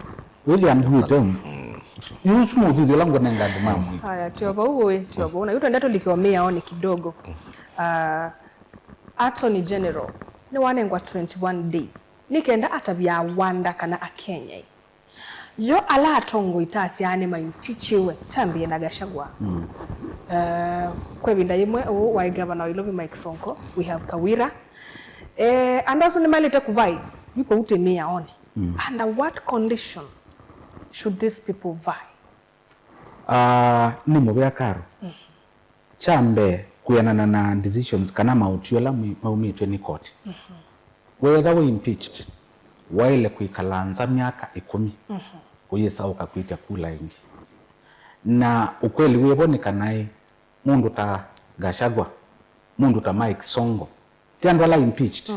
wĩthĩa mbu ĩte mbu. Yu ũsu nĩ ũthuthyo ũla ngũnenga andũ ma mũika. Haya, tio vau ũĩ, tio vau. Na yu twenda tũlike o mĩaonĩ kidogo. Ah, Attorney General nĩwanengwa twenty-one days nĩ kenda atavye awanda kana akenyai. Yo ala atongoi ta asyaanĩ maimpichiwe, kyambĩe na Gachagua. Mm. Eh, kwa ĩvinda yĩmwe, ũũ waĩ gavana wa Ilovi Mike Sonko, we have Kawira. Eh, andũ asu nĩmaĩlĩte kũvai, yu kũu twĩ mĩaonĩ. Mm. Under what condition should these people vie? Ah, nĩ mũvea Karo. Mm. Kya mbee, kwĩanana na decisions kana maũtwi ala mwi- maumĩtw'e nĩ koti. Weethwa wĩ impeached, waĩle kwĩkala nza myaka ĩkũmi ũyĩsa ũkakwĩtya kula ĩngĩ. Na ũkweli wĩvo nĩ kana ĩ, mũndũ ta Gachagua, mũndũ ta Mike Sonko, ti andũ ala impeached.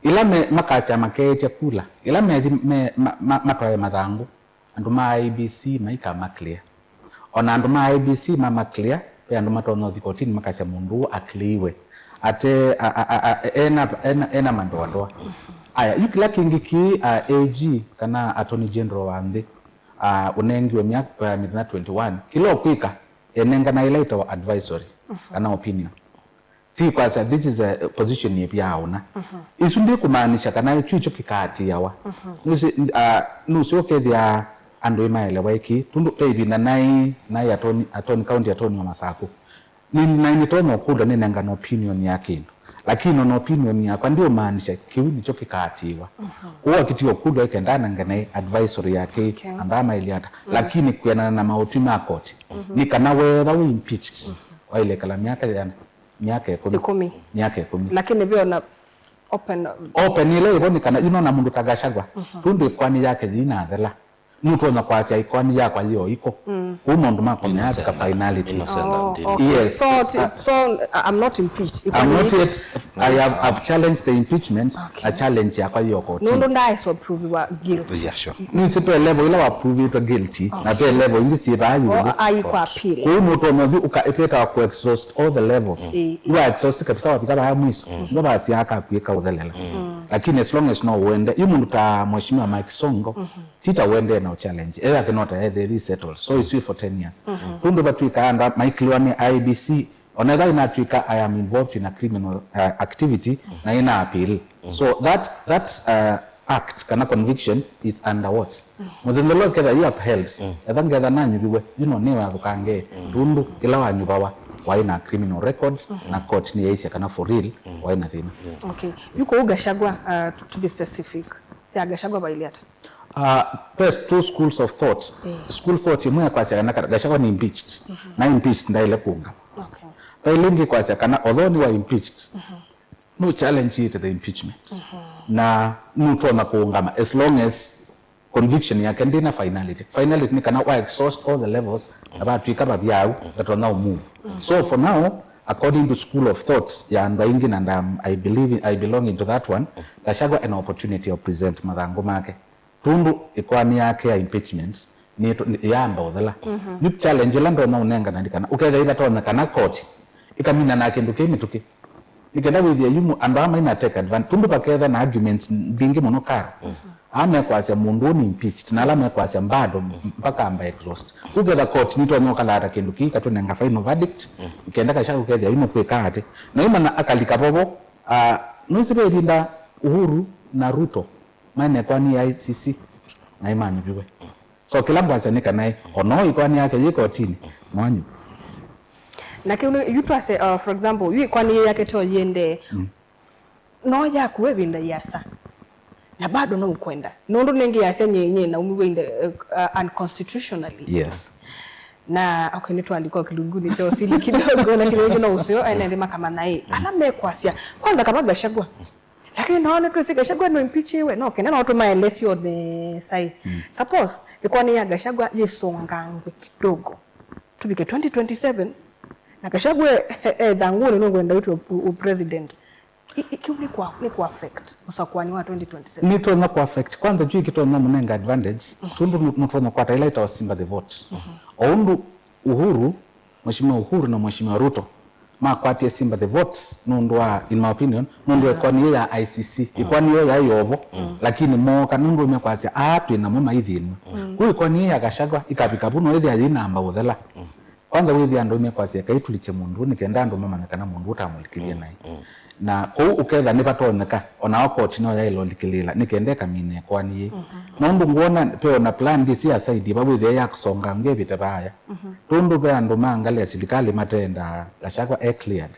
Ĩla me- makasya makeetya kula, ĩla methi me- ma- ma- matwae mathangũ, andũ ma I E B C maikama clear. O na andũ ma I E B C mama clear, ve andũ matonya ũthi kotini makasya mũndũ ũũ a clear-iwe ate a- a- a- a- ena, ena, ena madoadoa. Aya, yu kĩla kĩngĩ kĩ, a, A G kana Attorney General wa nthĩ, a, ũnengiwe myaka, a, mĩthenya twenty-one, kĩla ũkwĩka, enengana ĩla ĩtawa advisory kana opinion. Ti kwasya this is a position yĩvyaa ũna. Isu ndikũmaanisha kana kyu ikyo kĩkaatĩĩawa. Nũsĩ, ah, nũsĩ ũkethĩa andũ ĩmaelewa ĩkĩ. Tũndũ ve ĩvinda naĩ, naĩ attorney, attorney, county attorney wa Masakũ. Nĩ- naĩ nĩtonya ũkũlw'a nĩnengane opinion ya kĩndũ. Lakini ona opinion yakwa ndiũmaanisha kĩu nĩkyo kĩkaatĩĩwa. Kwoou akĩtie ũkũlw'a ĩkenda anengane advisory ya kĩ, okay, andũ aa maĩlye ata. Lakini kwĩanana na maũtwi ma koti, nĩ kana weethwa wĩ impeached, waĩle ĩkala myaka yĩana? Myaka ĩkũmi. Ĩkũmi. Myaka ĩkũmi. Lakini ve ona open. Open ĩla ĩvo nĩ kana, you know, na mũndũ ta Gachagua, tũndũ ĩkoani yake yĩinathela, nũtonya kwasya ĩkoani yakwa yĩ o ĩko. Kũu maũndũ makwa mayafika finality. Innocent until. Oh, okay. Yes. So, ti- so, uh, I'm not impeached. I'm not yet. I have, I've challenged the impeachment. Okay. A challenge yakwa yĩ o kotini. Nũndũ ndaaĩsa ũproviwa guilty. Yeah, sure. Nĩsĩ ve level ĩla wa provĩtwe guilty, na ve level ingĩ syĩ vaa ĩũlũ. Oh, aikwa appeal. Kũu nũtonya ũthi ũka- ĩtwĩtawa kũ exhaust all the levels. Ĩĩ, ĩĩ. Wa exhaust kabisa, wavika vaa mwiso. Ndio basi akakwĩka ũthelela. Lakini as long as no uende, yu mũndũ ta Mheshimiwa Mike Sonko, ti ta uende na challenge. Ethwa kĩnota ethĩvi settle. So it's for ten years. Tũndũ vatwĩka andũ maikilwa nĩ I E B C, ona ethwa inatwĩka I am involved in a criminal, uh, activity, na ina appeal. So that, that, uh, act kana conviction is under what? Mũthenya ũla ũketha yu upheld, etha ngetha nanyuviwe, you know, nĩwathũkange, tũndũ ĩla wanyuvawa, waĩ na criminal record, na court nĩyaisye kana for real, waĩ na thĩna. Okay. Yu kũu Gachagua, uh, to, to be specific, ya Gachagua vailye ata? Uh, ve two schools of thought. Eh. School thought ĩmwe yakwasya kana Gachagua nĩ impeached, na impeached ndaĩle kũũngama. Okay. Ve ĩla ĩngĩ kwasya kana although nĩwa impeached, no challenge it the impeachment. Na nũtonya kũũngama as long as conviction yake ndĩna finality. Finality nĩ kana wa exhaust all the levels, na vatwĩka vavyaũ, vatonya ũmove. So for now, according to school of thought ya andũ aingĩ, and I'm, I believe, I belong into that one, Gachagua an opportunity of present mathangũ make. Tũndũ ĩkoani yake ya impeachment nĩ- nĩ- yaamba ũthela. Yu challenge ĩla ndonya ũnengana nĩ kana ũkethĩa ĩvatonya kana koti ĩkamina na kĩndũ kĩ mĩtũkĩ. Nĩ kenda wĩthĩe yu mũ- andũ aa maina take advantage. Tũndũ vaketha na arguments mbingĩ mũno Karo. Aa mekwasya mũndũ ũũ nĩ impeached, na ala mekwasya bado mpaka amba exhaust. Ũketha court nĩtonya ũkalata kĩndũ kĩu, katũnenga final verdict, kenda kasha ũkethĩa yu nũkwĩka atĩ. Na imana akalika vovo, ah, nũsĩ ve ĩvinda Uhuru na Ruto manekwani ya I C C, naĩ manyuviwe. So kĩla ngwasya nĩ kana ĩ, ona ĩkoani yake yĩ kotini, mwanyuva. Na kĩu nĩ- yu twase, uh, for example, yu ĩkoani yake to yĩendee. No yakuwe ĩvinda yĩasa. Na bado no ũkwenda. Nũndũ nĩngĩ yasya nye- nye naumiwe in the, uh, uh, unconstitutionally. Yes. Na, okay, nĩtũandĩka o kĩlungunĩ kya ũsili kidogo, lakini ĩngĩ no ũseo, ene nthĩ makamanya ĩ. Ala mekwasya, kwanza kama Gachagua, Lakini no nĩtwĩsĩ Gachagua no impeachiwe, no kenda no tũmaelesye one sai. Suppose ĩkoani ya Gachagua yĩsongangwe kidogo, tũvike twenty twenty-seven, na Gachagua e, e, e thangũnĩ nũkwenda wĩtwe u, u president. I, i, kĩu nĩ kwa, nĩ kwa affect ũsakuani wa twenty twenty-seven. Nĩtonya ku affect. Kwanza, kyu kĩtonya mũnenga advantage. Tũndũ nũ-, nũtonya kwata ĩla ĩtawa sympathy vote. O ũndũ Uhuru, Mheshimiwa Uhuru na Mheshimiwa Ruto makwatie sympathy votes nũndũ wa, in my opinion, nũndũ wa ĩkoani yĩĩ ya I C C, ĩkoani yĩĩ yaĩ yovo, lakini mooka nũndũ mekwasya, "Aa twĩ namo maithĩnw'a." Kũ ĩkoani yĩĩ ya Gachagua ikavika vu no ĩthĩa yĩ namba ũthela. Kwanza wĩthĩa andũ mekwasya, "Ekai tũlikye mũndũ ũũ nĩ kenda andũ mamanye kana mũndũ ũũ tamũlikĩlye naĩ." Na kũu ũketha nĩvatonyeka, onao koti no yaĩle ũlikĩlĩĩla nĩ kenda ĩkamina ĩkoani yĩĩ. Nũndũ ngwona ve ona plan ndĩsĩ ya side va wĩthĩa ya kũsonga ngevĩte vaaya. Tũndũ ve andũ ma ngalĩ ya silikalĩ matendaa Gachagua e cleared.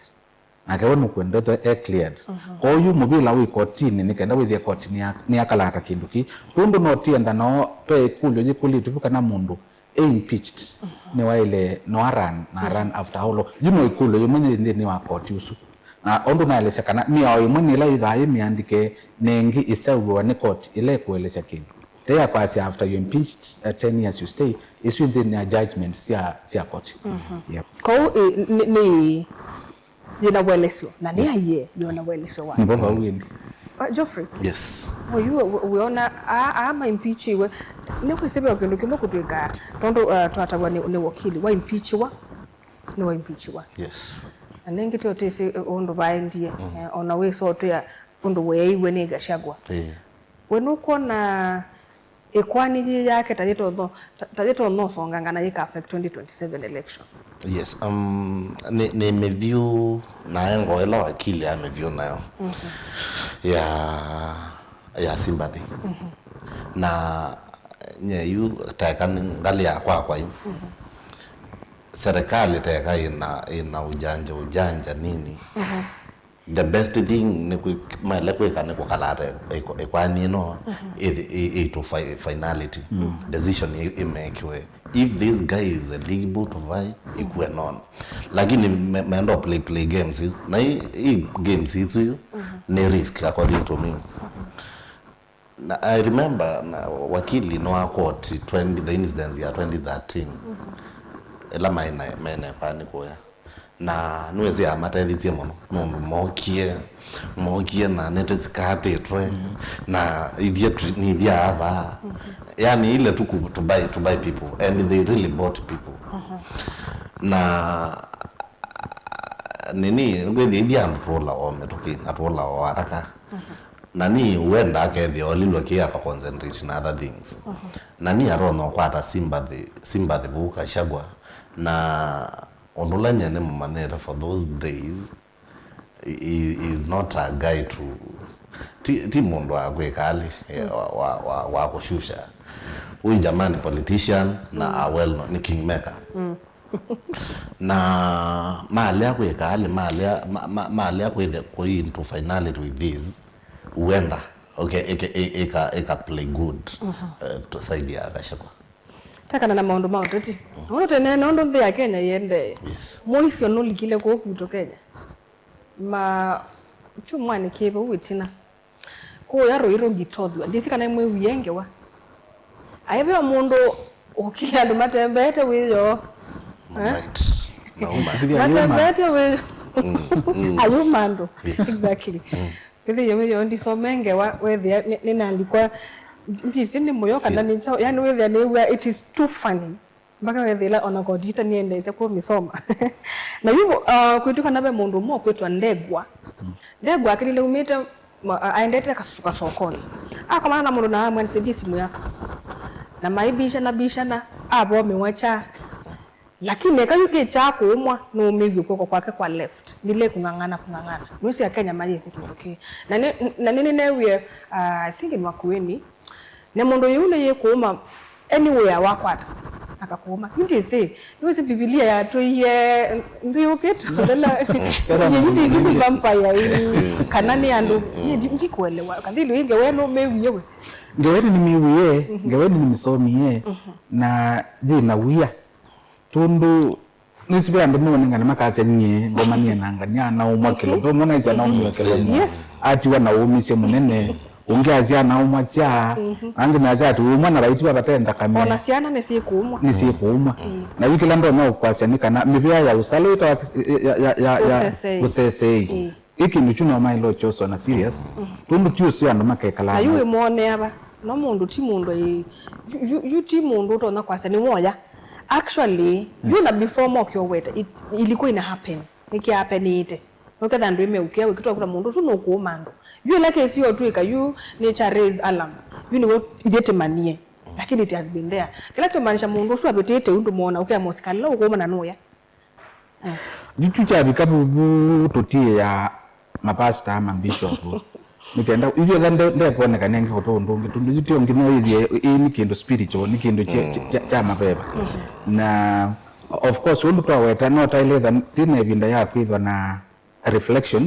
Nake we nũkwendete e cleared. Kwoou mũvĩla wĩ kotinĩ nĩ kenda wĩthĩe koti nĩya-, nĩyakalata kĩndũ kĩĩ. Tũndũ no tienda nao ve ĩkũlyo yĩkũlĩtw'e vu kana mũndũ e impeached nĩwaĩle no a run na run after how long? Yu no ĩkũlyo yĩmwe yĩ nthĩnĩ wa koti ũsu. Na ũndũ naelesya kana mĩao ĩmwe nĩ ĩla yĩthaa yĩ mĩandĩke, na ĩngĩ ĩseũvĩwa nĩ koti ĩla ĩkũelesya kĩndũ. Te ya kwasya after you impeached, uh, ten years you stay, isu nthĩnĩ ya judgment sya, sya koti. Yep. Kwoou ĩ, nĩ, nĩ yĩna ũelesyo, na nĩ aiee yona ũelesyo wa. Nĩvo vau ĩndĩ. Uh, Geoffrey? Yes. Oyu wĩona aa maimpeachiwe, nĩkwĩsĩ ve o kĩndũ kĩmwe kũtwĩkaa, tondũ, uh, twatavwa nĩ, nĩ wakili, waimpeachiwa, nĩwaimpeachiwa. Yes. Na nĩngĩ tyo tĩsĩ ũndũ vaendie, eh, ona wĩsotwĩa ũndũ weeiwe nĩ Gachagua. Ĩĩ. We nũkwona ĩkoani yĩĩ yake ta yĩtonya, ta, ta yĩtonya ũsonganga na yĩka affect twenty twenty-seven elections? Yes, um, nĩ, nĩ mĩvyũ naengo ĩla wakili amĩvyũ nayo ya, ya sympathy. Na nye yu teka nĩ ngalĩ ya kwakwa yu. Serikali teka ĩna, ĩna ujanja, ujanja nini. The best thing nĩ kwĩ-, maĩle kwĩka nĩ kũkalata ĩko-, ĩkoani ĩno ĩthi-, ĩ-, ĩitũ fi-, finality. Decision ĩ-, ĩmekiwe. If this guy is eligible to vie, ĩkue nono. Lakini me-, meenda play, play games. Na ĩ, ĩ games isu nĩ risk according to me. Na I remember na wakili no akoti twenty, the incidents ya twenty thirteen. Ĩla maĩ na, mena ĩkoani kũya. Na nĩwĩsĩ amatethĩtye mũno, nũndũ mookie, mookie na nĩtĩ sikatĩtwe, na ithyĩ tu-, nĩ ithyĩ ava. Yani ile tu ku-, to buy, to buy people, and they really bought people. Na nini, ngwĩthĩa ithyĩ andũ tũũla o mĩtũkĩ, na tũũla o haraka. Na ni wenda akethĩa olilwe kĩ aka concentrate na other things. Na ni atonya ũkwata sympathy, sympathy vu Gachagua, na ũndũ ũla nye nĩmũmanyĩte for those days, he, he is not a guy to, ti, ti mũndũ wa kwĩka alĩ, eh, wa, wa, wa, wa kũshusha. Huyu jamani politician na a well known, ni kingmaker. Na malea kwĩka alĩ, malea, ma, ma, malea kwĩthe kũ into finality with this, huenda, okay, ĩka, ĩka, ĩka play good, eh, to side ya Gachagua. Takana na maũndũ ma ũteti. Ũndũ tene, nũndũ nthĩ ya Kenya yendee. Yes. Mũisyo nũlikile kũu kwitũ Kenya. Ma, kyumwanĩ kĩ vau ĩtina. Kũya rũĩ rũngĩtothw'a. Ndĩsĩ kana mwĩwie ngewa. Aĩ ve o mũndũ ũkile andũ matembeete wĩoo. Eh? Right. Nauma. Matembeete wĩoo. Ayuma andũ. Yes. Exactly. Wĩthĩe wĩoo ndisome ngewa wethĩa nĩ, nĩnalikwa ndisi nĩ mũyo kana nĩ njaũ. Yani wĩthĩa nĩw'a it is too funny. Mpaka wethĩla ona kotita nĩendeesya kũmĩsoma. Na yu, uh, kwĩtw'ĩka na ve mũndũ ũmwe ũkwĩtwa Ndegwa. Ndegwa akĩlile umĩte, ma-, a-, aendete kasu-, kasokonĩ. Akomana na mũndũ na amwĩa, "Nisaidie simu yako." Na maibishana bishana, avomĩwa kya. Lakini eka yu kĩ kya kũũmwa, nũũmĩw'e kw'oko kwake kwa left. Ndile kũng'ang'ana, kũng'ang'ana. Nũsĩ Akenya mayĩsĩ kĩndũ kĩĩ. Na nĩ, na nĩ, nĩneewie, uh, I think in Makueni, na mũndũ yu nĩyĩkũũma anywhere wakwata, akakũũma. Yu ndĩsĩ, nĩwĩsĩ Mbivilia yatwĩie, nthĩ yũkĩte ũthela, yu ndĩsĩ nĩ vampire ii, kana nĩ andũ, niĩ ndi-, ndikuelewa. Kathili ĩ ngeweni nĩmĩwie we. Ngeweni nĩmĩwie, ngeweni nĩmĩsomie, na yĩ na wia. Tũndũ Nĩsĩ ve andũ meũnengane makasya nyie ngomanie na ngania anaumwa kĩlo. Ndũmona aisye anaumwa kĩlo. Yes. Atiwa na ũũmĩsye mũnene. Ũngĩ asya anaumwa kya. Na angĩ masya ati umwa na vaitiwa vate nthakame. Ona syana nĩsyĩkũũmwa. Nĩsyĩkũũmwa. Na yu kĩla ndonya ũkwasya nĩ kana mĩvĩa ya ũsala ĩtawa ya, ya, ya, ya, ya ũsesei. Ũsesei. Ĩ kĩndũ kyu no maĩle ũkyoswa na serious. Tondũ ti ũseo andũ makekalaa. Na yu wĩmwonea va? No mũndũ ti mũndũ ĩ, yu, yu, yu ti mũndũ ũtonya kwasya nĩ woya. Actually, yu na before moke ũweta, it, ilikuwa ina happen. Nĩkĩ happenĩte? Nũketha andũ ĩmeũkĩa wĩkĩtwa kuna mũndũ ũsu nũkũũma andũ. Yu ĩla kesi yotwĩka, yu nĩ cha raise alarm. Yu nĩw'o ithyĩ tĩmanyie. Lakini it has been there. Kĩla kĩũmaanisha mũndũ ũsu avĩtĩte yu ndũmwona ũkĩa mũsikalĩ ũla ũkũũma na nũya. Eh. Yu kyu kyavika vu, vu tũtiĩa mapasta ama bishop. Nĩkenda ithyĩ othe nde-, ndekwoneka nenge kũtũ ũndũ ũngĩ. Tondũ yu ti ũngĩ no ĩthie ĩ nĩ kĩndũ spiritual, nĩ kĩndũ kya, kya, kya maveva. Na of course, ũndũ twaweta, no taĩle ĩtha tĩna ĩvinda ya kwĩthwa na reflection,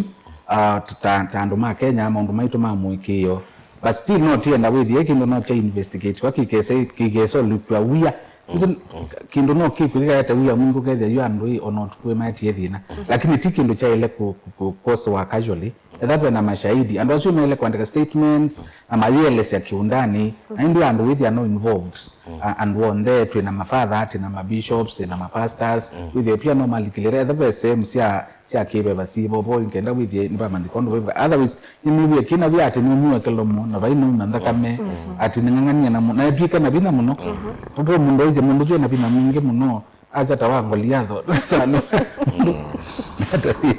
uh, ta, ta andũ ma Kenya, maũndũ maitũ ma mũĩkĩĩo. But still, no tienda wĩthie kĩndũ no kya investigate kwa kĩkese, kĩkese ũlutwa wia. Kĩndũ no kĩkwĩkaete wia mwingĩ ũkethĩa yu andũ ĩ ona ũtukũ ĩ maetie thĩna. Lakini ti kĩndũ kyaĩle kũ, kũ, kũ, kosewa casually. Etha ve na mashahidi, andũ asu maĩle kũandĩka statements na mayĩelesya kĩũndanĩ. Na ĩndĩ andũ wĩthĩa no involved. A-, andũ onthe, twĩ na mafather, twĩ na mabishops, twĩ na mapastors, wĩthĩe pia no malikĩlĩle. Etha ve sehemu sya, sya kĩveva syĩ vovo, nĩkenda wĩthĩe nĩvamanyĩka ũndũ veva. Otherwise, nĩnĩw'ĩe kĩna vya atĩ nĩumiwe kĩlomo, na vai nauma nthakame, atĩ nĩng'ang'anie na mũ-, na etw'ĩke na vinya mũno. Ũkĩ mũndũ aisye mũndũ ũsu ena vinya mwingĩ mũno, asa ta wa Ngoliatho. Sana.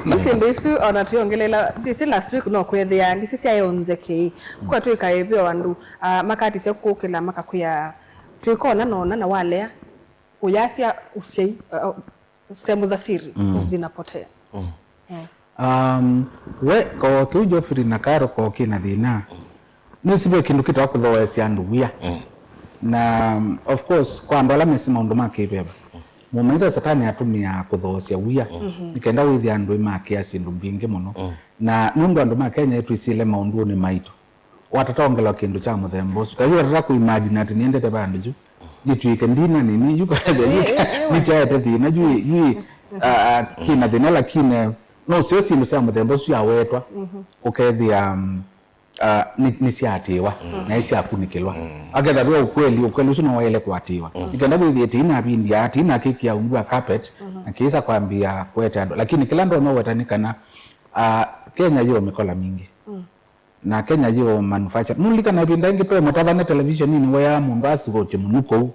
Nĩ syĩndũ isu ona twĩongelela, ndĩsĩ last week no kwethĩa, ndĩsĩ syaĩ onzekei. Kwa twĩka ĩveo andũ, ah, makatisya kũkĩla makakwĩa, twĩkona nona na walea, ũyasya ũsyai, ah, sehemu za siri zinapotea. Eh. Um, we, ko kĩu Geoffrey na Karo ko kĩna thĩna. Nĩsĩ ve kĩndũ kĩtawa kũthooesya andũ wia. Na, um, of course, kwa andũ ala mesĩ maũndũ ma kĩveva, mũmaitha Satani atũmĩaa kũthoosya wia, nĩkenda wĩthĩa andũ ĩmakĩa syĩndũ mbingĩ mũno. Na nũndũ andũ ma Kenya twĩsĩle maũndũnĩ maitũ, watata ongelwa kĩndũ kya mũthemba ũsu. Ta yu watata kũimagine atĩ nĩendete vandũ yu, nĩtw'ĩke ndina nini, yu kathĩa, yu nĩkyaete thĩna, yu, yu, ah, ah, kĩna thĩna, lakini no sio syĩndũ sya mũthemba ũsu yawetwa, ũkethĩa, um, ah, nĩ, nĩsyaatĩĩwa, na nĩsyakunĩkĩlwa. Aketha ve ũkweli, ũkweli ũsu no waĩle kũatĩĩwa. Nĩkenda wĩthĩe tĩinavindya, tĩinakĩkĩa ungu wa carpet, na kĩisa kwambĩa kũete andũ. Lakini kĩla ndonya ũweta nĩ kana, ah, Kenya yĩ o mĩkola mingĩ. Na Kenya yĩ o manufacture. Nũlilikana ĩvinda ĩngĩ twe mũtavane televisioninĩ weaa mũndũ asukũtye mũnuko ũu.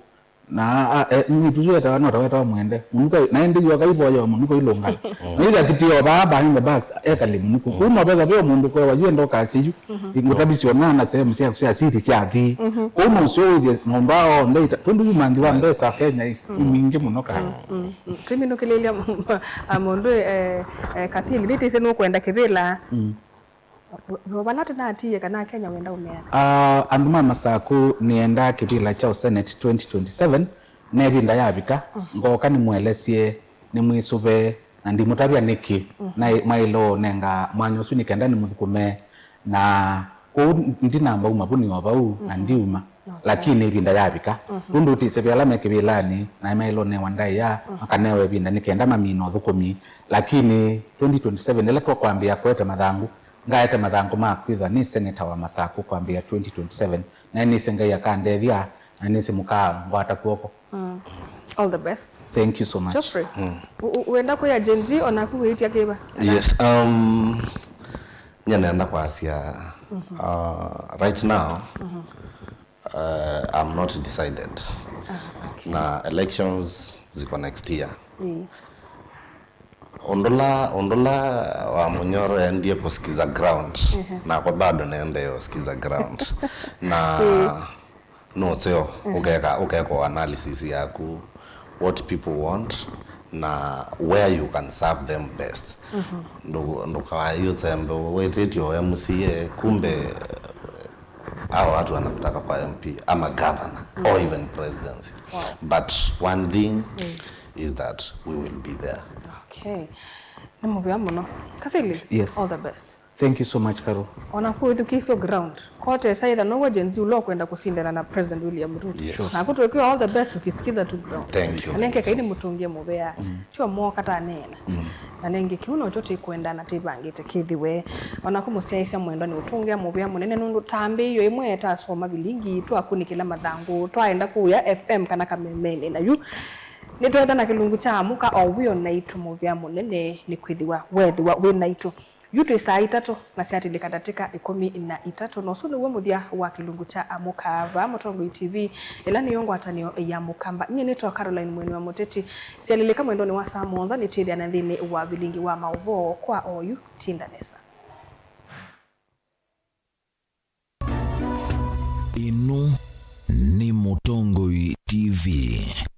Na, a, e, mwĩĩtu ũsu etawa, no ta wetawa Mwende. Mũnuka, na ĩndĩ yoka ivoya mũnuko ilũngala. Na ila kiti yo baa behind the backs, ekali mũnuko. Kũu no vetha veo mũndũ kwewa yu enda ũkasya yu. Ingũtavisyo na na sehemu sya, sya siri sya thi. Kũu no sio wĩthie maũndũ ao onthe ita. Tondũ yu manthi wa mbesa Kenya ĩ, ĩ mingĩ mũno kana. Tũminũkĩlĩlya mũndũ, eh, eh, Kathili, nĩtĩsĩ nũkwenda kĩvĩla. Ve o vala tũnatiie kana Akenya wenda ũmea? Ah, andũ ma Masakũ nĩendaa kĩvĩla kya Senate twenty twenty-seven, na ĩvinda yavika, ngooka nĩmũelesye, nĩmwĩsũve, na ndimũtavya nĩkĩ, na ĩ-, mwaĩle ũnenga mwanya ũsu nĩ kenda nĩmũthũkũme, na kwoou ndinamba uma vu nĩ o vau, na ndiuma. Lakini ĩvinda yavika, nũndũ ũtĩsĩ ve ala me kĩvĩlanĩ, na maĩle ũnewa ndaĩa, makanewa ĩvinda nĩ kenda mamina ũthũkũmi. Lakini twenty twenty-seven, ĩla twakwambĩa kũete mathangũ, ngaete mathangũ ma kwĩthwa nĩ seneta wa Masakũ kwambĩĩa twenty twenty-seven, na nĩsĩ Ngai akandethya, na nĩsĩ mũkangwata kw'oko. All the best. Thank you so much. Geoffrey, u-, u-, wenda kwĩa Gen Z onaku wĩĩtya kĩva? Yes, um, nyie nenda kwasya, uh, right now, uh, I'm not decided. Ah, okay. Na elections ziko next year. Ũndũla, ũndũla wa Mũnyoro endie kusikiza ground, nakwa bado naendee kusikiza ground. Na nũseo, ũkeka, ũkeka analysis yaku, what people want, na where you can serve them best. Ndũ-, ndũkawai ũsembe wĩtĩtio M C A, kumbe hao watu wanakutaka kwa M P ama governor or even presidency. But one thing is that we will be there. Okay. Nĩ mũvea mũno. Kathili, yes, all the best. Thank you so much, Carol. Ona kwĩthukĩĩsya ground. Kote saitha nowe Gen Z ũla ũkwenda kũsindana na President William Ruto. Yes. Sure. Naku twĩkwĩa all the best, ũkisikiza tu ground. Thank you. Anenge Kai nĩ mũtũngĩe mũvea. Mm. Tio moka taneena. Mm. Na nenge kĩu nokyo tĩkwenda na tĩvangĩte kĩthĩwe. Onaku mũsyaĩĩsya mwendwa nĩ ũtũngĩa mũvea mũnene nũndũ tambĩĩo ĩmwe tasoma vilingi twakunĩkĩla mathangũ twaenda kũya F M kana kamemenĩ na yu nĩtwetha na kĩlungu kya amũka o wĩo naitũ mũvea mũnene nĩ kwĩthĩwa wethĩwa wĩ naitũ. Yu twĩ saa itatũ na syatilĩka ndatĩka ĩkũmi na itatũ, na ũsu nĩw'o mũthya wa kĩlungu kya Amũka vaa Mũtongoi T V, ĩla nĩyo ngwatanĩo ya Mũkamba. Nyie nĩtawa Caroline Mweni wa Mũteti. Syalilĩka mwendonĩ wa saa mũonza nĩtwĩthĩana nthĩnĩ wa vilingi wa maũvoo kwa oyu. Tinda nesa. Ĩno nĩ Mũtongoi T V.